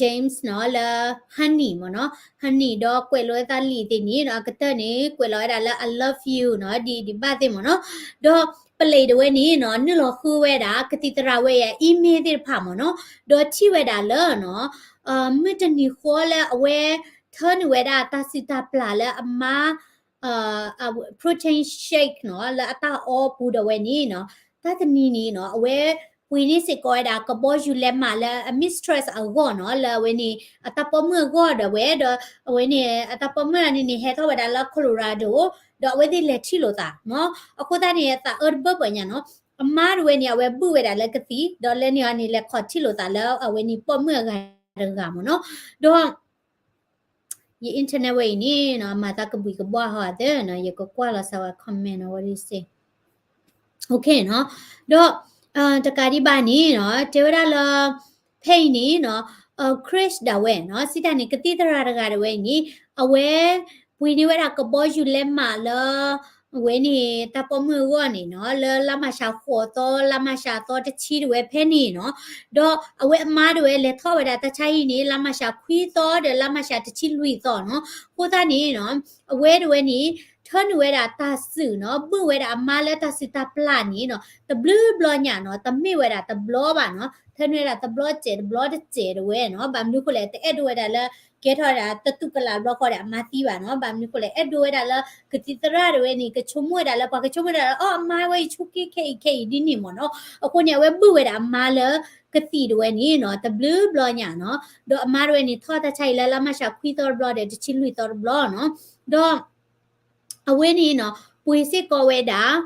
James နီၤ လၢ Honey မ့ၢ်နီၤ, Honey ဒီးကွဲးလီၤဝဲသးလံာ်သ့ၣ်န့ၣ်နီၤ, အကတၢၢ်န့ၣ် ကွဲးလီၤဝဲဒၣ်လၢ I love you နီၤ, ဒ်ဒံးဘၣ်သ့ၣ်မ့ၢ်နီၤ, ဒီးပလံးဒီးဝဲန့ၣ်နီၤ နုာ်လီၤဃုဝဲဒၣ် ကသံၣ်သရၣ်ဝဲအံၤ email သ့ၣ်တဖၣ်မ့ၢ်နီၤ, ဒီးထံၣ်ဝဲဒၣ်လၢနီၤ မုၢ်တနံၤဃီလၢအဝဲ ထၢနုာ်ဝဲဒၣ်တၢ်စုၣ်တၢ်ပျၢ်လၢအမါ protein shake နီၤ လၢအတၢ်အီပူၤဒီးဝဲန့ၣ်နီၤ, တၢ်တနံၤန့ၣ်နီၤ အဝဲပှ့ၤန့ၢ်စ့ၢ်ကီးဝဲဒၣ် ကဘီယူၤလဲးမးလၢအ mistress အဂီၢ်နီၤ, လၢအဝဲန့ၣ် အတၢ်ပိာ်မုၣ်အဂီၢ်ဒီးဝဲဒီး အဝဲန့ၣ် အတၢ်ပိာ်မုၣ်အန့ၣ်န့ၣ် ဟဲထီၣ်ဝဲဒၣ်လၢ Colorado ဒီးအဝဲသ့ၣ်လဲၤထံၣ်လိာ်သးနီၤ, အဃိသတးန့ၣ် အသးအၢတဘၢဘၢညါနီၤ, အမါတဝဲန့ၣ် အဝဲဘုၣ်ဝဲဒၣ်လၢကသံၣ် ဒီးလၢန့ၣ်အီၤန့ၣ် လဲၤခီၣ်ထံၣ်လိာ်သးလၢအဝဲန့ၣ်ပိာ်မုၣ်အဂၤတဂၤမ့ၢ်နီၤ, ဒီး ယ internet ဝဲအံၤန့ၣ်နီၤ မၤသးကဘှံးကဘှၣ်ဟီသ့နီၤ, ယကကွၢ်လီၤစၢၤဝဲ comment နီၤ what is it, okay နီၤ, ဒီး တကးဒံးဘၣ်န့ၣ်နီၤ တဲဝဲဒၣ်လၢ ဖဲအံၤန့ၣ်နီၤ Chris ဒၣ်ဝဲနီၤ စံးတၢ်န့ၣ် ကသံၣ်သရၣ်တဂၤဒၣ်ဝဲအံၤန့ၣ် အဝဲ ပှ့ၤန့ၢ်ဝဲဒၣ်ကဘီယူၤလဲးမးလၢ အဝဲန့ၣ် တၢ်ပိာ်မုၣ်အဂီၢ်န့ၣ်နီၤ လၢလါမၢ်ၡးဃိးသီ လါမၢ်ၡးအသီတဆံဒၣ်ဝဲဖဲန့ၣ်နီၤ, ဒီးအဝဲအမါဒၣ်ဝဲလဲၤထီၣ်ဝဲဒၣ်တၢ်ဆါဟံၣ်န့ၣ် လါမၢ်ၡးခွံသီဒီးလါမၢ်ၡးတဆံလွံၢ်သီနီၤ, အဃိသတးန့ၣ်နီၤ အဝဲဒၣ်ဝဲန့ၣ် ထၢနုာ်ဝဲဒၣ်တၢ်စုၣ်နီၤ ဘုၣ်ဝဲဒၣ်အမါလၢတၢ်စုၣ်တၢ်ပျၢ်န့ၣ်နီၤ တဘျုးဘျီညါနီၤ တမ့ၢ်ဝဲဒၣ်တဘျီဘၣ်နီၤ ထၢနုာ်ဝဲဒၣ်တဘျီစဲးတဘျီတစဲးဒၣ်ဝဲနီၤ, ဘၣ်မနုၤဃိလဲၣ် တအဲၣ်ဒိးဝဲဒၣ်လၢ ကဲထီၣ်ဝဲဒၣ်တတူၢ်ကလာ်ဘျီဃီဒီးအမါသံဘၣ်နီၤ, ဘၣ်မနုၤဃိလဲၣ် အဲၣ်ဒိးဝဲဒၣ်လၢ ကသံၣ်သရၣ်ဒၣ်ဝဲန့ၣ် ကဆိကမိၣ်ဝဲဒၣ်လၢ ပှၤကဆိကမိၣ်ဝဲဒၣ်လၢ အီ အမါဝဲအံၤဆူၣ်က့ခဲအံၤခဲအံၤဒ်န့ၣ်မ့ၢ်နီၤ, အဃိန့ၣ် အဝဲဘုၣ်ဝဲဒၣ်အမါလၢကသံၣ်ဒၣ်ဝဲန့ၣ်နီၤ တဘျုးဘျီညါနီၤ, ဒီးအမါဒၣ်ဝဲန့ၣ် ထီၣ်တၢ်ဆါအံၤလၢလါမၢ်ၡးခွံသီတဘျီဒီးတဆံလွံၢ်သီတဘျီနီၤ, ဒီး အဝဲန့ၣ်နီၤ ပှ့ၤစ့ၢ်ကီးဝဲဒၣ်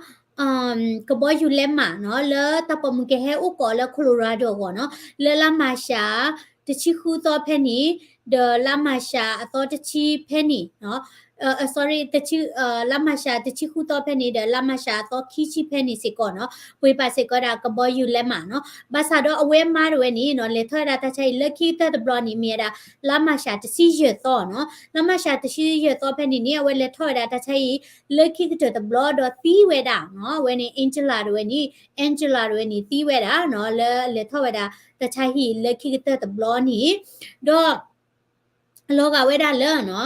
ကဘီယူၤလဲးမးနီၤ လၢတၢ်ပိာ်မုၣ်ကဟဲအိၣ်ကိးလၢ Colorado အဂီၢ်နီၤ လၢလါမၢ်ၡး တဆံဃုသီဖဲန့ၣ် ဒီးလါမၢ်ၡးအသီတဆံဖဲန့ၣ်နီၤ, sorry လါမၢ်ၡးတဆံဃုသီဖဲန့ၣ်ဒီး လါမၢ်ၡးအသီခံဆံဖဲန့ၣ်စ့ၢ်ကီးနီၤ ပှ့ၤပာ်စ့ၢ်ကီးဒၣ်ကဘီယူၤလဲးမးနီၤ. ဘၣ်ဆၣ်ဒီးအဝဲမါတဝဲန့ၣ်နီၤ လဲၤထီၣ်ဝဲဒၣ်တၢ်ဆါဟံၣ်လၢခံကတၢၢ်တဘျီန့ၣ် မ့ၢ်ဝဲဒၣ် လါမၢ်ၡးတဆံယဲၢ်သီနီၤ. လါမၢ်ၡးတဆံယဲၢ်သီဖဲန့ၣ်န့ၣ် အဝဲလဲၤထီၣ်ဝဲဒၣ်တၢ်ဆါဟံၣ်လၢခံကတၢၢ်တဘျီဒီးသံဝဲဒၣ်နီၤ. အဝဲန့ၣ် Angela တဝဲန့ၣ် Angela တဝဲန့ၣ် သံဝဲဒၣ်နီၤ လၢလဲၤထီၣ်ဝဲဒၣ်တၢ်ဆါဟံၣ်လၢခံကတၢၢ်တဘျီန့ၣ် ဒီး လီၤဂာ်ဝဲဒၣ်လၢနီၤ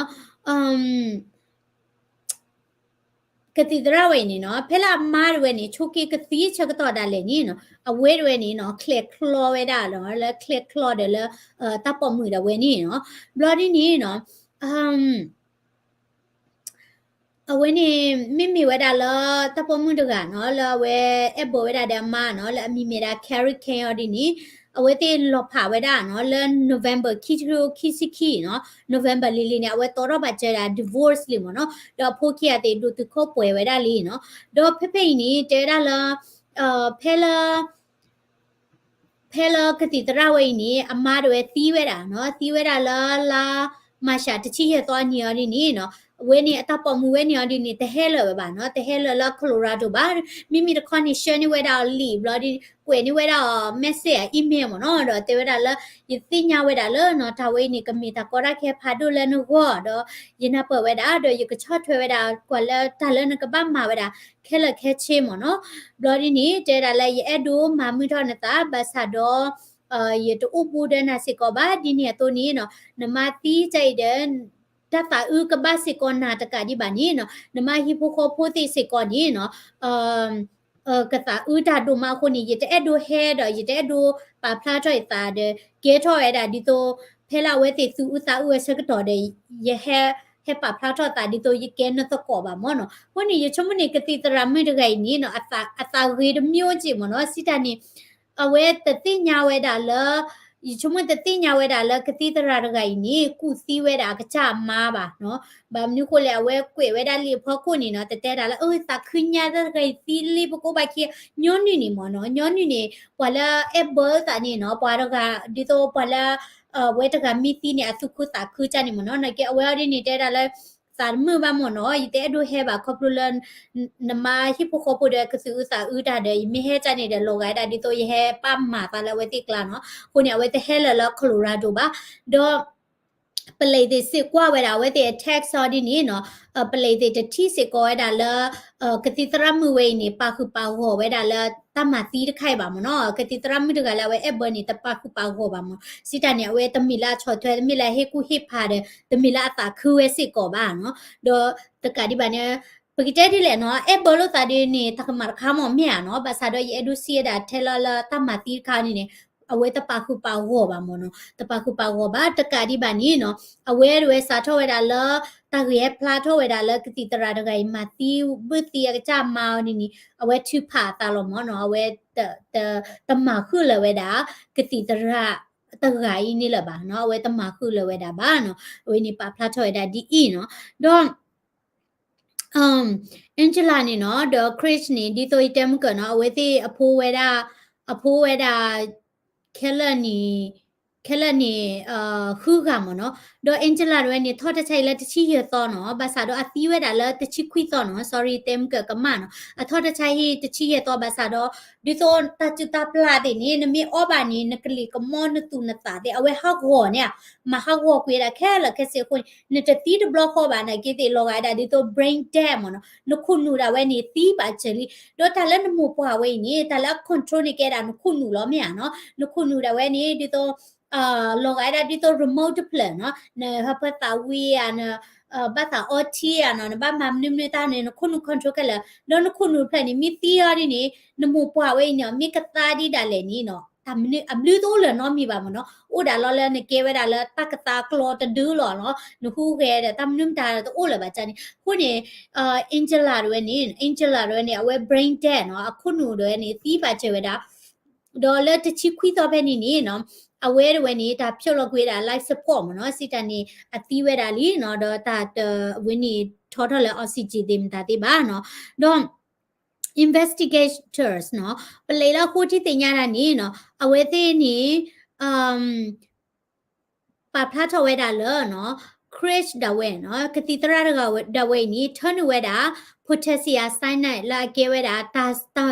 ကသံၣ်သရၣ်ဝဲအံၤန့ၣ်နီၤ ဖဲလၢအမါတဝဲန့ၣ် ဆိးက့ကသံဆၢကတီၢ်ဒၣ်လဲာ်န့ၣ်နီၤ အဝဲတဝဲန့ၣ်နီၤ ချဲးချီဝဲဒၣ်နီၤ လၢချဲးချီဒီးလၢ တၢ်ပိာ်မုၣ်ဒၣ်ဝဲန့ၣ်နီၤ ဘျီဒ်န့ၣ်နီၤ အဝဲန့ၣ် မ့မ့ၢ်ဝဲဒၣ်လၢတၢ်ပိာ်မုၣ်တဂၤနီၤ လၢအဝဲအဲၣ်ဘၢဝဲဒၣ်ဒီးအမါနီၤ လၢအမံၤမ့ၢ်ဒၣ် Carrie Kane အီၤဒ်န့ၣ် အဝဲသ့ၣ်လီၤဖးဝဲဒၣ်နီၤ လၢ November ခံဆံခံဆံခံနီၤ November လံၤလံၤန့ၣ် အဝဲတီထီၣ်ဘၣ်စၢၤဒၣ် divorce လံမ့ၢ်နီၤ ဒီးအဖိခံဂၤသ့ၣ်ဒိၣ်တုာ်ခိၣ်ပှဲၤဝဲဒၣ်လံနီၤ ဒီးဖဲဖဲအံၤန့ၣ် တဲဝဲဒၣ်လၢ ဖဲလၢ ဖဲလၢကသံၣ်သရၣ်ဝဲအံၤန့ၣ် အမါတဝဲသံဝဲဒၣ်နီၤ သံဝဲဒၣ်လၢလါမၢ်ၡးတဆံယဲၢ်သီအနံၤအီၤဒ်န့ၣ်နီၤ အဝဲန့ၣ်အတၢ်ပိာ်မုၣ်ဝဲန့ၣ်အီၤဒ်န့ၣ် တဟဲလၢာ်ဝဲဘၣ်နီၤ တဟဲလၢာ်လၢ Colorado ဘၣ် မ့မ့ၢ်တခီန့ၣ် ဆှၢန့ၢ်ဝဲဒၣ်အီၤလံာ်ဘျီဒ် ကွဲးန့ၢ်ဝဲဒၣ်အီၤ message အ email မ့ၢ်နီၤ ဒီးတဲဝဲဒၣ်လၢ ယသ့ၣ်ညါဝဲဒၣ်လၢနီၤ တၢ်ဝဲအံၤန့ၣ် ကမ့ၢ်တၢ်ကီတၢ်ခဲဖးဒိၣ်လၢနဂီၢ်ဒီး ယနၢ်ပၢၢ်ဝဲဒၣ် ဒီးယကဆီၣ်ထွဲဝဲဒၣ် ကွၢ်လၢတၢ်လၢနကဘၣ်မၤဝဲဒၣ် ခဲလၢာ်ခဲဆ့မ့ၢ်နီၤ ဘျီဒ်န့ၣ် တဲဝဲဒၣ်လၢ ယအဲၣ်ဒိးမၤမုာ်ထီၣ်နသး ဘၣ်ဆၣ်ဒီး ယတအိၣ်ဘူးဒီးနၤစ့ၢ်ကီးဘၣ် ဒ်န့ၣ်အသိးန့ၣ်နီၤ နမါသံတၢ်အံၤဒီး တၢ်သးအုးကဘၣ်စ့ၢ်ကီးနၤတကးဒံးဘၣ်န့ၣ်နီၤ နမါဟံၣ်ဖိဃီဖိသ့ၣ်စ့ၢ်ကီးန့ၣ်နီၤ ကသးအုးတၢ်ဒိၣ်မးအဃိန့ၣ် ယတအဲၣ်ဒိးဟဲဒီး ယတအဲၣ်ဒိးပာ်ဖျါထီၣ်ယသးဒီး ကဲထီၣ်ဝဲဒၣ်ဒ်သိး ဖဲလၢအဝဲသ့ၣ်သူၣ်အုးသးအုးဝဲဆၢကတီၢ်ဒီး ယဟဲ ဟဲပာ်ဖျါထီၣ်သးဒ်သိးယကဲနသကိးဘၣ်မ့ၢ်နီၤ အဃိန့ၣ် ယဆိကမိၣ်န့ၣ် ကသံၣ်သရၣ်မုၣ်တဂၤအံၤန့ၣ်နီၤ အသးဂ့ၤတမျိုးက့မ့ၢ်နီၤ စံးတၢ်န့ၣ် အဝဲတသ့ၣ်ညါဝဲဒၣ်လၢ ယဆိကမိၣ်တသ့ၣ်ညါဝဲဒၣ်လၢကသံၣ်သရၣ်တဂၤအံၤန့ၣ် ကူၣ်သံဝဲဒၣ်အကစၢ်အမါဘၣ်နီၤ ဘၣ်မနုၤဃိလဲၣ် အဝဲကွဲးဝဲဒၣ်လံာ်အဖီခိၣ်န့ၣ်နီၤ တတဲဒၣ်လၢ အၢ သးခုညါတၢ်တဂၤအံၤသံလံ ပကိးဘၣ်ခံ ညီနုၢ်န့ၣ်မ့ၢ်နီၤ ညီနုၢ်န့ၣ် ပှၤလၢအဲၣ်ဘၢသးန့ၣ်နီၤ ပှၤတဂၤ ဒ်သိးပှၤလၢ ဝဲတဂၤမ့ၢ်သံန့ၣ် အသူၣ်ခုသးခုကၢ်န့ၣ်မ့ၢ်နီၤ နာ်က့အဝဲအီၤဒ်န့ၣ် တဲဒၣ်လၢ သးတမုာ်ဘၣ်မ့ၢ်နီၤ ယတအဲၣ်ဒိးဟဲဘၣ်ခီဖျိလၢ နမါဟံၣ်ဖိဃီဖိဒီးကသူၣ်အုးသးအုးတၢ်ဒီး ယမ့ၢ်ဟဲကၢ်န့ၣ်ဒီး လီၤဂာ်ဝဲဒၣ်ဒ်သိးယဟဲပာ်မၤသးလၢအဝဲသ့ၣ်ကျါနီၤ အဃိန့ၣ် အဝဲတဟဲလၢာ်လၢ Colorado ဘၣ် ဒီး ပလံးသ့ၣ်စ့ၢ်ကွၢ်ဝဲဒၣ်အဝဲသ့ၣ်အ text အီၤဒ်န့ၣ်နီၤ ပလံးသ့ၣ်တထံၣ်စ့ၢ်ကီးဝဲဒၣ်လၢ ကသံၣ်သရၣ်မုၣ်ဝဲအံၤန့ၣ် ပာ်ဃုာ်ပာ်ဂီၢ်ဝဲဒၣ်လၢတၢ်မၤသံတခါအံၤဘၣ်မ့ၢ်နီၤ ကသံၣ်သရၣ်မုၣ်တဂၤလၢအဝဲအဲၣ်ဘၢန့ၣ် တပာ်ဃုာ်ပာ်ဂီၢ်ဘၣ်မ့ၢ် စံးတၢ်န့ၣ် အဝဲတမ့ၢ်လၢအဆီၣ်ထွဲ တမ့ၢ်လၢအဟ့ၣ်ကူၣ်ဟ့ၣ်ဖးဒီး တမ့ၢ်လၢအသးခုဝဲစ့ၢ်ကီးဘၣ်နီၤ ဒီးတကးဒံးဘၣ်န့ၣ် ပကတဲဒ်လဲၣ်နီၤ အဲၣ်ဘၢလိာ်သးဒ်န့ၣ် တၢ်ကမၣ်တခါမ့ၢ်မ့ၢ်ဧါနီၤ ဘၣ်ဆၣ်ဒီးယအဲၣ်ဒိးစံးဝဲဒၣ်ထဲလၢလၢတၢ်မၤသံတခါန့ၣ်န့ၣ် အဝဲတပာ်ဃုာ်ပာ်ဂီၢ်ဘၣ်မ့ၢ်နီၤ တပာ်ဃုာ်ပာ်ဂီၢ်ဘၣ် တကးဒံးဘၣ်န့ၣ်နီၤ အဝဲတဝဲစးထီၣ်ဝဲဒၣ်လၢ တၢ်ဂ့ၢ်ဟဲဖျါထီၣ်ဝဲဒၣ်လၢကသံၣ်သရၣ်တဂၤအံၤ မၤသံဘုၣ်သံအကစၢ်မါအီၤဒ်န့ၣ် အဝဲထုးဖးအသးလီၤမ့ၢ်နီၤ အဝဲ တမၤဃုာ်လၢၤဝဲဒၣ် ကသံၣ်သရၣ်တဂၤအံၤန့ၣ်လၢၤဘၣ်နီၤ အဝဲတမၤဃုာ်လၢၤဝဲဒၣ်ဘၣ်နီၤ အဝဲန့ၣ်ပာ်ဖျါထီၣ်ဝဲဒၣ်ဒ်အံၤနီၤ ဒီး Angela န့ၣ်နီၤ ဒီး Chris န့ၣ် ဒ်သိးယတဲမုၢ်ကၢနီၤ အဝဲသ့ၣ်အဖိဝဲဒၣ် အဖိဝဲဒၣ် ခဲလၢာ်န့ၣ် ခဲလၢာ်န့ၣ် ဃုဂၤမ့ၢ်နီၤ ဒီး Angela တဝဲန့ၣ် ထီၣ်တၢ်ဆါဟံၣ်လၢတဆံယဲၢ်သီနီၤ ဘၣ်ဆၣ်ဒီးအသံဝဲဒၣ်လၢတဆံခွံသီနီၤ sorry တဲမုၢ်ကၢကမၣ်နီၤ အထီၣ်တၢ်ဆါဟံၣ်တဆံယဲၢ်သီဘၣ်ဆၣ်ဒီး ဒ်သိးတၢ်စုၣ်တၢ်ပျၢ်သ့ၣ်န့ၣ် နမ့ၢ်အီၣ်ဘၣ်န့ၣ် နကလံၤကမီနသူၣ်နသးသ့ၣ် အဝဲဟးဂီၤန့ၣ် မၤဟးဂီၤကွံာ်ဝဲဒၣ်ခဲလၢာ်ခဲဆ့အဃိန့ၣ် နတသံတဘျီဃီဘၣ် နာ်က့သ့ၣ်လီၤဂာ်ဝဲဒၣ်ဒ်သိး brain dead မ့ၢ်နီၤ နခိၣ်နူာ်ဒၣ်ဝဲန့ၣ် သံဘၣ်စၢၤလံ ဒီးတၢ်လၢနမိၢ်ပှၢ်ဝဲအံၤန့ၣ် တၢ်လၢအ control န့ၢ်ကဲဒၣ်နခိၣ်နူာ်လီၤ မ့ၢ်ဧါနီၤ နခိၣ်နူာ်ဒၣ်ဝဲန့ၣ် ဒ်သိး လီၤဂာ်ဝဲဒၣ်ဒ်သိး remote တဖျၢၣ်နီၤ နဟၢဖၢသးဝံဧါ နဘၣ်သးအီထံဧါနီၤ နဘၣ်မၤမနုၤမနုၤတၢ်န့ၣ် နခိၣ်နူာ် control ခဲလၢာ် ဒီးနခိၣ်နူာ်တဖျၢၣ်န့ၣ် မ့ၢ်သံအီၤဒ်န့ၣ် နမိၢ်ပှၢ်ဝဲအံၤန့ၣ် မ့ၢ်ကသါဒ်ဒၣ်လဲာ်န့ၣ်နီၤ တၢ်မနုၤအဘျုးတအိၣ်လၢၤနီတမံၤဘၣ်မ့ၢ်နီၤ အိၣ်ဒၣ်လီၤလၢနကဲဝဲဒၣ်လၢတၢ်ကသါကျီတဒုလီၤနီၤ နဟူးဂဲၤဒီးတၢ်မနုၤမတၤတအိၣ်လၢၤဘၣ်န့ၣ် အဃိန့ၣ် Angela တဝဲန့ၣ် Angela တဝဲန့ၣ် အဝဲ brain dead နီၤ အခိၣ်နူာ်တဝဲန့ၣ် သံဘၣ်စၢၤဝဲဒၣ် ဒီးလၢတဆံခွံသီဖဲန့ၣ်န့ၣ်နီၤ အဝဲတဝဲန့ၣ် တၢ်ဖျိးလီၤကွံာ်ဝဲဒၣ် life support မ့ၢ်နီၤ စံးတၢ်န့ၣ် အသံဝဲဒၣ်လံနီၤ ဒီးတၢ်တဝဲန့ၣ် ထီထီၣ်လၢ oxygen သ့ၣ်မတၤသ့ၣ်ဘၣ်နီၤ ဒီး investigators နီၤ ပလံးလၢအဃိထံသ့ၣ်ညါတၢ်န့ၣ်နီၤ အဝဲသ့ၣ်န့ၣ် ပာ်ဖျါထီၣ်ဝဲဒၣ်လၢနီၤ Craig ဒၣ်ဝဲနီၤ, ကသံၣ်သရၣ်တဂၤဝဲဒၣ်ဝဲအံၤန့ၣ် ထၢနုာ်ဝဲဒၣ် potassium cyanide လၢအကဲဝဲဒၣ်တၢ်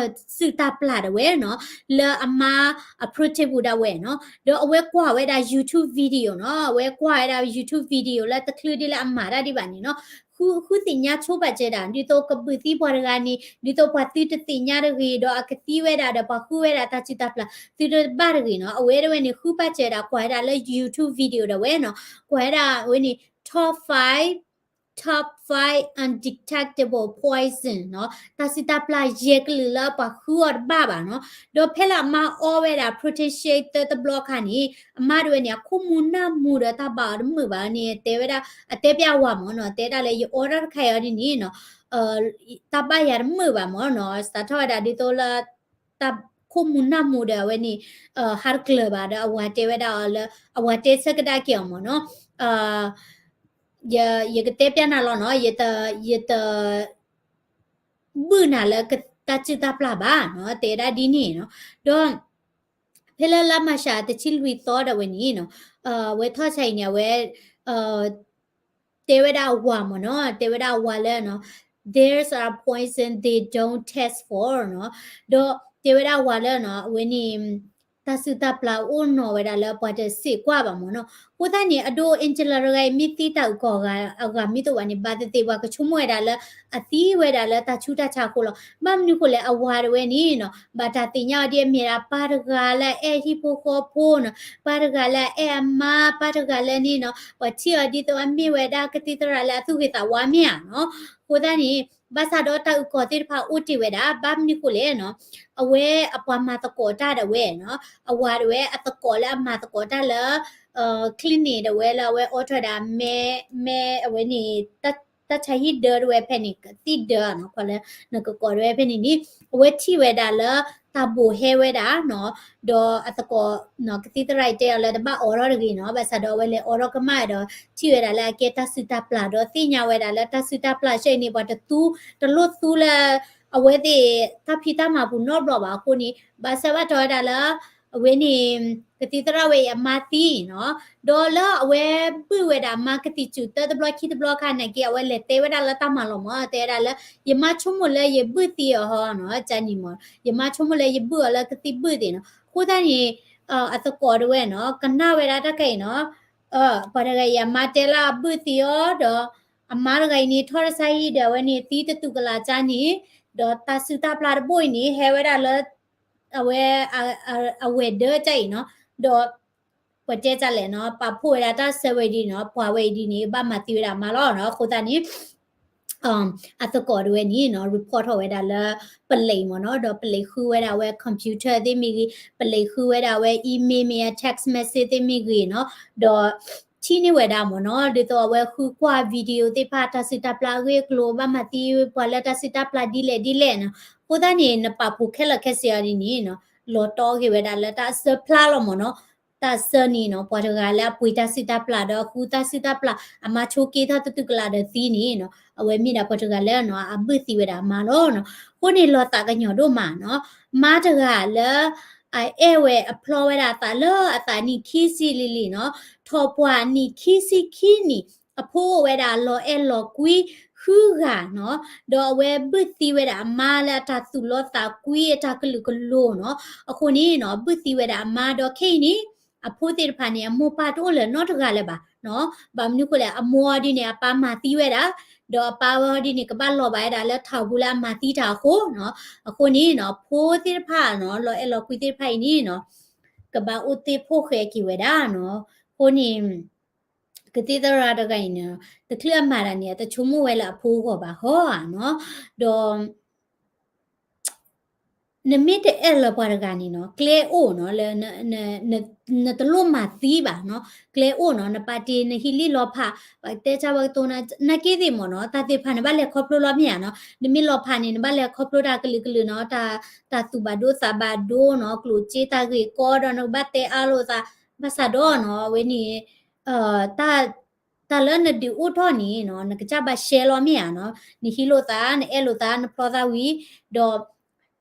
စုၣ်တၢ်ပျၢ်ဒၣ်ဝဲနီၤ, လၢအမါအ protein ပူၤဒၣ်ဝဲနီၤ, ဒီးအဝဲကွၢ်ဝဲဒၣ် YouTube video နီၤ, အဝဲကွၢ်ဝဲဒၣ် YouTube video လၢတချုးဒ်လၢအမၤတၢ်ဒံးဘၣ်န့ၣ်နီၤ, ဃု ဃုသ့ၣ်ညါဆိပာ်စၢၤဒၣ် ဒ်သိးကဘုၣ်သံပှၤတဂၤန့ၣ် ဒ်သိးပှၤသုတသ့ၣ်ညါတဂ့ၤ ဒီးအကသံဝဲဒၣ်ဒီးပှၤဃုဝဲဒၣ်တၢ်စုၣ်တၢ်ပျၢ် သုတဘၣ်တဂ့ၤနီၤ, အဝဲဒၣ်ဝဲန့ၣ် ဃုပာ်စၢၤဒၣ် ကွၢ်ဝဲဒၣ်လၢ YouTube video ဒၣ်ဝဲနီၤ, ကွၢ်ဝဲဒၣ်ဝဲန့ၣ် top five top five undetectable poison နီၤ, တၢ်စုၣ်တၢ်ပျၢ်ယဲၢ်ကလုာ်လၢပှၤဃုအီၤတဘၣ်ဘၣ်နီၤ, ဒီးဖဲလၢအမါအီဝဲဒၣ် protein shake သၢတဘျီခါန့ၣ် အမါဒၣ်ဝဲန့ၣ် အခိၣ်မူနၢ်မူဒီးတၢ်ဘၣ်အီၤတမုာ်ဘၣ်န့ၣ် တဲဝဲဒၣ် အတဲပျးဝၤမ့ၢ်နီၤ, တဲဒၣ်လၢယအီထီၣ်တခါအံၤဒ်န့ၣ်နီၤ တၢ်ဘၣ်ယၤတမုာ်ဘၣ်မ့ၢ်နီၤ, စးထီၣ်ဝဲဒၣ်ဒ်သိးလၢ တၢ်ခိၣ်မူနၢ်မူဒီးအဝဲန့ၣ် ဟးတကျၢၤဘၣ်ဒီးအဝၤတဲဝဲဒၣ်အီၤလၢ အဝၤတဲဆၢကဒါက့ၤအီၤမ့ၢ်နီၤ, ယ ယကတဲပျးနၤလီၤနီၤ, ယတ ယတ ဘုၣ်နၤလၢတၢ်စုၣ်တၢ်ပျၢ်ဘၣ်နီၤ, တဲဒၣ်ဒ်န့ၣ်နီၤ, ဒီး ဖဲလၢလါမၢ်ၡးတဆံလွံၢ်သီဒၣ်ဝဲန့ၣ်နီၤ, အဝဲထီၣ်ဆါအံၤန့ၣ် အဝဲ တဲဝဲဒၣ်အဝၤမ့ၢ်နီၤ, တဲဝဲဒၣ်အဝၤလၢနီၤ, there's a poison they don't test for နီၤ, ဒီးတဲဝဲဒၣ်အဝၤလၢနီၤ, အဝဲန့ၣ် တၢ်စုၣ်တၢ်ပျၢ်အိၣ်နီၤဝဲဒၣ်လၢပှၤတစံးကွၢ်ဘၣ်မ့ၢ်နီၤ, အဃိသတးန့ၣ် အဒိ Angela တဂၤအံၤမ့ၢ်သံတၢ်အုၣ်ကီၤအဂၤမ့ၢ်တအိၣ်ဘၣ်န့ၣ် ဘၣ်သ့ၣ်သ့ၣ်ပှၤကဆိကမိၣ်ဝဲဒၣ်လၢ အသံဝဲဒၣ်လၢတၢ်ဆူးတၢ်ဆါအဃိလီၤ, ဘၣ်မနုၤဃိလဲၣ် အဝၤဒၣ်ဝဲန့ၣ်နီၤ, ဘၣ်တၢ်သ့ၣ်ညါအီၤဒ်အမ့ၢ်ဒၣ်ပၢ်တဂၤလၢအအဲၣ်ဟံၣ်ဖိဃီဖိနီၤ, ပၢ်တဂၤလၢအအဲၣ်အမါ, ပၢ်တဂၤလၢန့ၣ်နီၤ, ပှၤထံၣ်အီၤဒ်သိးအမ့ၢ်ဝဲဒၣ်ကသံၣ်သရၣ်လၢအသူၣ်ဂ့ၤသးဝါမ့ၢ်ဧါနီၤ, အဃိသတးန့ၣ် ဘၣ်ဆၣ်ဒီးတၢ်အုၣ်ကီၤသ့ၣ်တဖၣ်အိၣ်တ့ၢ်ဝဲဒၣ် ဘၣ်မနုၤဃိလဲၣ်နီၤ, အဝဲအပှၤမၤသကိးတၢ်ဒၣ်ဝဲနီၤ, အဝၤဒၣ်ဝဲအသကိးလၢအမၤသကိးတၢ်လၢ clinic ဒၣ်ဝဲလၢအဝဲအိးထီၣ်ဝဲဒၣ် မဲ မဲ အဝဲန့ၣ် တၢ်ဆါဟံၣ်ဒၢဒၣ်ဝဲဖဲန့ၣ် သံၣ်ဒၢနီၤ ခီလၢ နကကိးဒၣ်ဝဲဖဲန့ၣ်န့ၣ် အဝဲထံၣ်ဝဲဒၣ်လၢတၢ်ဘိးဟဲဝဲဒၣ်နီၤ, ဒီးအသကိး ကသံၣ်သရၣ်အံၤတဲအီၤလၢတဘၣ်အိးထီၣ်တဂ့ၤနီၤ, ဘၣ်ဆၣ်ဒီးအဝဲလဲၤအိးထီၣ်ကမၣ်ဒီး ထံၣ်ဝဲဒၣ်လၢအကဲတၢ်စုၣ်တၢ်ပျၢ် ဒီးသ့ၣ်ညါဝဲဒၣ်လၢတၢ်စုၣ်တၢ်ပျၢ်ဆဲအံၤန့ၣ် ပှၤတသူ တလိၣ်သူလၢ အဝဲသ့ၣ်တၢ်ဖံးတၢ်မၤပူၤနီတဘျီဘၣ်အဃိန့ၣ် ဘၣ်ဆၢဘၣ်တီၤဝဲဒၣ်လၢ အဝဲန့ၣ် ကသံၣ်သရၣ်ဝဲအံၤအမါသံနီၤ, ဒီးလၢအဝဲဘုၣ်ဝဲဒၣ်အမါကသံၣ်စူၤတၢတဘျီခံတဘျီခါန့ၣ်က့ အဝဲလဲၤတဲဝဲဒၣ်လၢတၢ်မၤလီၤမး တဲဝဲဒၣ်လၢ ယမါဆိကမိၣ်လၢယဘုၣ်သံအီၤဟီနီၤ, ကန့ၣ်မး ယမါဆိကမိၣ်လၢယဘုၣ်အီၤလၢကသံၣ်ဘုၣ်သ့ၣ်နီၤ, အဃိသတးန့ၣ် အသကိးဒၣ်ဝဲနီၤ ကနၣ်ဝဲဒၣ်တၢ်ခဲအံၤနီၤ, ပှၤတဂၤအံၤအမါတဲလၢအဘုၣ်သံအီၤဒီး အမါတဂၤအံၤန့ၣ် ထီၣ်တၢ်ဆါဟံၣ်ဒီးအဝဲန့ၣ်သံတတူၢ်ကလာ်ကန့ၣ်, ဒီးတၢ်စုၣ်တၢ်ပျၢ်တဘိအံၤန့ၣ် ဟဲဝဲဒၣ်လၢ အဝဲ အဝဲၢ်ဒၢကၠၢ်အံၤနီၤ, ဒီး ပတဲတၢ်လဲၣ်နီၤ ပာ်ဖှိၣ်ဝဲဒၣ်တၢ်ဆၢဝဲဒ်နီၤ ပှၤဝဲအံၤဒ်န့ၣ် ဘၣ်မၤသံဝဲဒၣ်အမါလီၤနီၤ, အဃိသတးန့ၣ် အသကိးတဝဲန့ၣ်နီၤ report ထီၣ်ဝဲဒၣ်လၢ ပလံးမ့ၢ်နီၤ, ဒီးပလံးဃုဝဲဒၣ်ဝဲ computer သ့ၣ်မ့ၢ်ဂ့ၤ, ပလံးဃုဝဲဒၣ်ဝဲ email မ့ၢ် text message သ့ၣ်မ့ၢ်ဂ့ၤနီၤ, ဒီး ထံၣ်န့ၢ်ဝဲဒၣ်မ့ၢ်နီၤ, ဒ်သိးအဝဲဃုကွၢ် video သ့ၣ်တဖၣ် တၢ်စုၣ်တၢ်ပျၢ်အဂ့ၢ်အကျိၤ ဘၣ်မၤသံပှၤလၢတၢ်စုၣ်တၢ်ပျၢ်ဒ်လဲၣ်ဒ်လဲၣ်နီၤ, အဃိသတးန့ၣ် နပာ်ဖှိၣ်ခဲလၢာ်ခဲဆ့အီၤဒ်န့ၣ်နီၤ, လီၤတီၢ်ဂ့ၤဝဲဒၣ်လၢတၢ်အစၢဖျါလီၤမ့ၢ်နီၤ, တၢ်အစၢန့ၣ်နီၤ ပှၤတဂၤလၢအပှ့ၤတၢ်စုၣ်တၢ်ပျၢ်ဒီး အဃုတၢ်စုၣ်တၢ်ပျၢ် အမါဆိက့ထီၣ်တတူၢ်ကလာ်ဒီးသံန့ၣ်နီၤ, အဝဲမ့ၢ်ဒၣ်ပှၤတဂၤလၢနီၤ အဘုၣ်သံဝဲဒၣ်အမါလီၤနီၤ, အဃိန့ၣ်လီၤသးကညီၤဒိၣ်မးနီၤ, မါတဂၤလၢ အအဲၣ်ဝဲအဖျီဝဲဒၣ်အသးလၢအသးနံၣ်ခံဆံလံၤလံၤနီၤ, ထီၣ်ပှၢ်နံၣ်ခံဆံခံနံၣ်, အဖိအိၣ်ဝဲဒၣ်လီၤအဲၣ်လီၤကွံဃုဂၤနီၤ, ဒီးအဝဲဘုၣ်သံဝဲဒၣ်အမါလၢအတၢ်သူၣ်လီသးကွံအတၢ်ကလုာ်ကလိၤနီၤ, အဃိန့ၣ်နီၤ ဘုၣ်သံဝဲဒၣ်အမါဒီးခဲအံၤန့ၣ် အဖိသ့ၣ်တဖၣ်န့ၣ် အမိၢ်ပၢ်တအိၣ်လၢၤနီတဂၤလၢၤဘၣ်နီၤ, ဘၣ်မနုၤအဃိလဲၣ် အမိၢ်အီၤဒ်န့ၣ် အပၢ်မၤသံဝဲဒၣ်, ဒီးအပၢ်ဝဲအီၤဒ်န့ၣ် ကဘၣ်လီၤဘၣ်ဝဲဒၣ်လၢထးပူၤလၢအမၤသံတၢ်အဃိနီၤ, အဃိန့ၣ်နီၤ ဖိသ့ၣ်တဖၣ်နီၤ လီၤအဲၣ်လီၤကွံသ့ၣ်တဖၣ်အံၤန့ၣ်နီၤ ကဘၣ်အိၣ်သ့ၣ်ဖိၣ်ဃဲက့ၤဝဲဒၣ်နီၤ, အဃိန့ၣ် ကသံၣ်သရၣ်တဂၤအံၤန့ၣ် တချုးအမၤတၢ်န့ၣ် အတဆိကမိၣ်ဝဲလၢအဖိအဂီၢ်ဘၣ်ဟီဧါနီၤ, ဒီး နမ့ၢ်တအဲၣ်လၢၤပှၤတဂၤန့ၣ်နီၤ ကျဲအိၣ်နီၤ လၢ နတလိၣ်မၤသံဘၣ်နီၤ, ကျဲအိၣ်နီၤ နပာ်တ့ၢ်နဟံးလံလီၤဖး, ပတဲဆၣ်ဝဲကတိၤနၤ နာ်က့သ့ၣ်မ့ၢ်နီၤ တၢ်သ့ၣ်တဖၣ်န့ၣ် ဘၣ်လဲၤခီဖျိလီၤမ့ၢ်ဧါနီၤ, နမ့ၢ်လီၤဖးန့ၣ် နဘၣ်လဲၤခီဖျိတၢ်ကလုာ်ကလုာ်နီၤ, တၢ်သူၣ်ဘၣ်ဒိသးဘၣ်ဒိနီၤ, ကျိၣ်စ့တၢ်ဂ့ၢ်ကီဒီး နကဘၣ်တဲအါလိာ်သး, ဘၣ်ဆၣ်ဒီးနီၤ အဝဲန့ၣ် တၢ်လၢနဒုးအိၣ်ထီၣ်န့ၣ်နီၤ နကစၢ်ဘၣ်ရှဲလီၤမ့ၢ်ဧါနီၤ, နဟံးလိာ်သး နအဲၣ်လိာ်သး နဖျီသးဝံၤ, ဒီး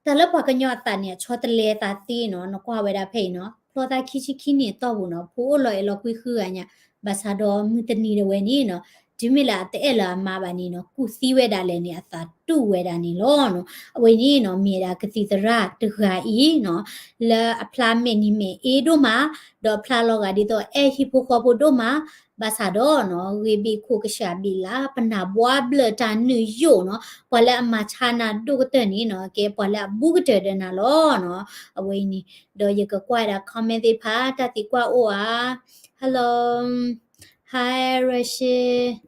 တၢ်လၢပှၤကညီအသးန့ၣ် အဆီတလဲသးသ့နီၤ, နကွၢ်ဝဲဒၣ်ဖဲအံၤနီၤ သီသၢ ခံဆံခံနံၣ်အတီၢ်ပူၤနီၤ ဖိအိၣ်လီၤအဲၣ်လီၤကွံဃုဂၤညါ, ဘၣ်ဆၣ်ဒီးမုၢ်တနံၤတဝဲန့ၣ်နီၤ တုၤမ့ၢ်လၢအတအဲၣ်လၢအမါဘၣ်န့ၣ်နီၤ ကူၣ်သံဝဲဒၣ်လဲာ်န့ၣ် အသးတူၢ်ဝဲဒၣ်န့ၣ်လီၤနီၤ. အဝဲန့ၣ်နီၤ မ့ၢ်ဒၣ်ကသံၣ်သရၣ်တဂၤအံၤနီၤ လၢအဖျါမဲာ်နံၤမဲာ်အ့ဒိၣ်မး, ဒီးဖျါလီၤဂာ်ဒ်သိးအဲၣ်ဟံၣ်ဖိဃီဖိဒိၣ်မး, ဘၣ်ဆၣ်ဒီးနီၤ ဂ့ၤဘ့ၣ်ခိၣ်ကစၢ်ဘ့ၣ်လၢ ပနၢ်ဘှါဘျၢၣ်တၢ်နုာ်ယိာ်နီၤ ပှၤလၢအမၤဆါနၤဒိၣ်ကတၢၢ်န့ၣ်နီၤ ကဲပှၤလၢအဘူးကတၢၢ်ဒီးနၤလီၤနီၤ. အဝဲအံၤန့ၣ် ဒီးယကကွၢ်ဒၣ် comment သ့ၣ်တဖၣ် တၢ်သံကွၢ်အိၣ်ဧါ. Hello, hi Rachel,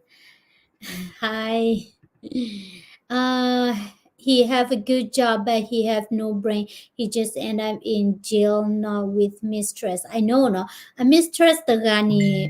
hi. Uh, he have a good job, but he have no brain. He just end up in jail, not with mistress. I know နီၤ. အ mistress တဂၤန့ၣ်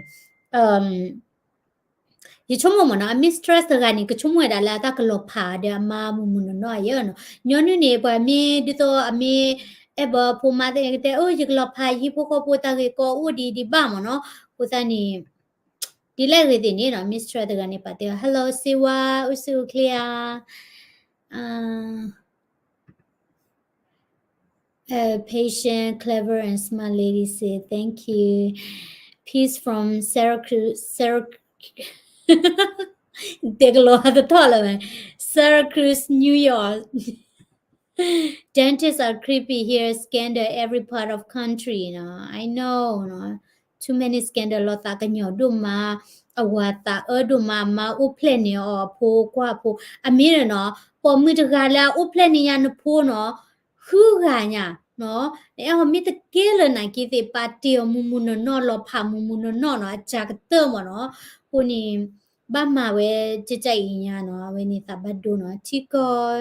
ယဆိကမိၣ်မ့ၢ်နီၤ အ mistress တဂၤန့ၣ် ကဆိကမိၣ်ဝဲဒၣ်လၢအတၢ်ကလီၤဖးဒီးအမါမုၢ်မုၢ်နီၢ်နီၢ်အယဲၢ်နီၤ. ညီနုၢ်န့ၣ် ပှၤမ့ၢ်ဒ်သိးအမ့ၢ်အဲၣ်ဘၢဖိမါသ့ၣ်ကတဲ အိၣ် ယကလီၤဖးဟံၣ်ဖိဃီဖိတၢ်ဂ့ၢ်ကီအိၣ်ဒံးဒံးဘၣ်မ့ၢ်နီၤ. အဃိသတးန့ၣ် ဒ်လဲၣ်ဂ့ၤသ့ၣ်န့ၣ်နီၤ mistress တဂၤန့ၣ် ပာ်တဲအီၤ hello စ့ဝါ အိၣ်ဆူၣ်အိၣ်ချ့ဧါ. Uh, patient, clever and smart lady say thank you. Peace from Syracuse, Syrac- တဲကလီၤတထီၣ်လၢၤဘၣ် Syracuse, New York. Dentists are creepy here, scandal every part of country နီၤ. I know နီၤ too many scandal လီၤသးကညီၤဒိၣ်မး, အဝၤသးအၢဒိၣ်မး, အမါအိၣ်ဖျဲၣ်န့ၢ်အီၤအဖိကွၢ်ဖိ, အမ့ၢ်နီၤ ပိာ်မုၣ်တဂၤလၢအအိၣ်ဖျဲၣ်န့ၢ်ယၤနဖိနီၤ ဃုဂၤညါနီၤ, နအဲၣ်ဟီမ့ၢ်တကဲလၢနၤက့သ့ၣ် ပာ်တ့ၢ်အီၤမုၢ်မုၢ်နီၢ်နီၢ် လီၤဖးမုၢ်မုၢ်နီၢ်နီၢ်နီၤ အစှၤကတၢၢ်မ့ၢ်နီၤ. အဃိန့ၣ် ဘၣ်မၤဝဲကကအံၤညါနီၤ အဝဲန့ၣ်သးဘၣ်ဒိနီၤ ထံကီၢ်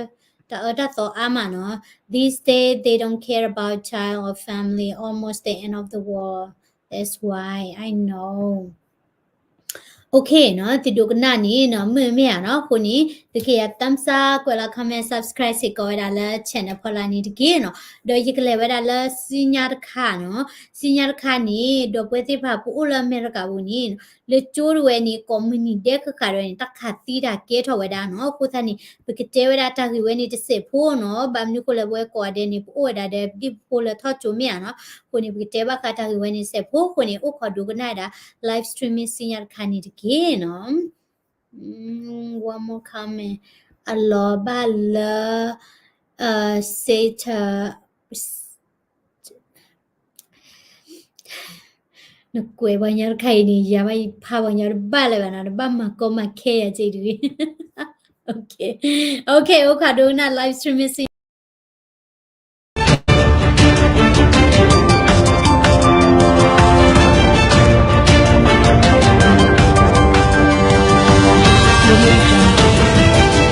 တၢ်အၢတၢ်သီအါမးနီၤ. These days they don't care about child or family, almost the end of the world. That's why I know. Okay နီၤ သုဒိကနၣ်န့ၣ်နီၤ မုာ်မ့ၢ်ဧါနီၤ အဃိန့ၣ် သုကယၤ thumbs up ကွဲးလီၤ comment subscribe စ့ၢ်ကီးဝဲဒၣ်လၢ channel ဖီလာ်န့ၣ်တက့ၢ်နီၤ. ဒီးယကလဲၤဝဲဒၣ်လၢစံညါတခါနီၤ, စံညါတခါန့ၣ် ဒီပုၢ်ဝဲၢ်သ့ၣ်တဖၣ်ပအိၣ်လၢအမဲရကၤပူၤန့ၣ် လၢကၠိတဝဲန့ၣ် ကိးမုၢ်နံၤဒဲးဃၣ်ဃၣ်တဝဲန့ၣ် တၢ်ခးသံတၢ်ကဲထီၣ်ဝဲဒၣ်နီၤ. အဃိသတးန့ၣ် ပကတဲဝဲဒၣ်တၢ်ဂ့ၢ်ဝဲန့ၣ်တစဲးဖိနီၤ, ဘၣ်မနုၤဃိလဲၣ် ပဝဲကိးဂၤဒဲးန့ၣ် ပအိၣ်ဝဲဒၣ်ဒီးပဒံၣ်ပဖိလၢထီၣ်ကၠိမ့ၢ်ဧါနီၤ. အဃိန့ၣ် ပကတဲဘၣ်ဃးတၢ်ဂ့ၢ်ဝဲန့ၣ်စဲးဖိအဃိန့ၣ် အိၣ်ခိးဒိကနၣ်ဝဲဒၣ် live streaming စံညါတခါန့ၣ်တက့ၢ်နီၤ. One more comment. အလီၤဘၣ်လၢ Satan နကွဲးပှၤညီတခါအံၤန့ၣ် ယၤဘၣ်ယဖးပှၤညီတဘၣ်လၢၤဘၣ်နီၤ, တဘၣ်မၤကီမၤခဲယၤက့ၤတဂ့ၤ. Okay, okay, အိၣ်ခိးဒိကနၣ် live streaming စံ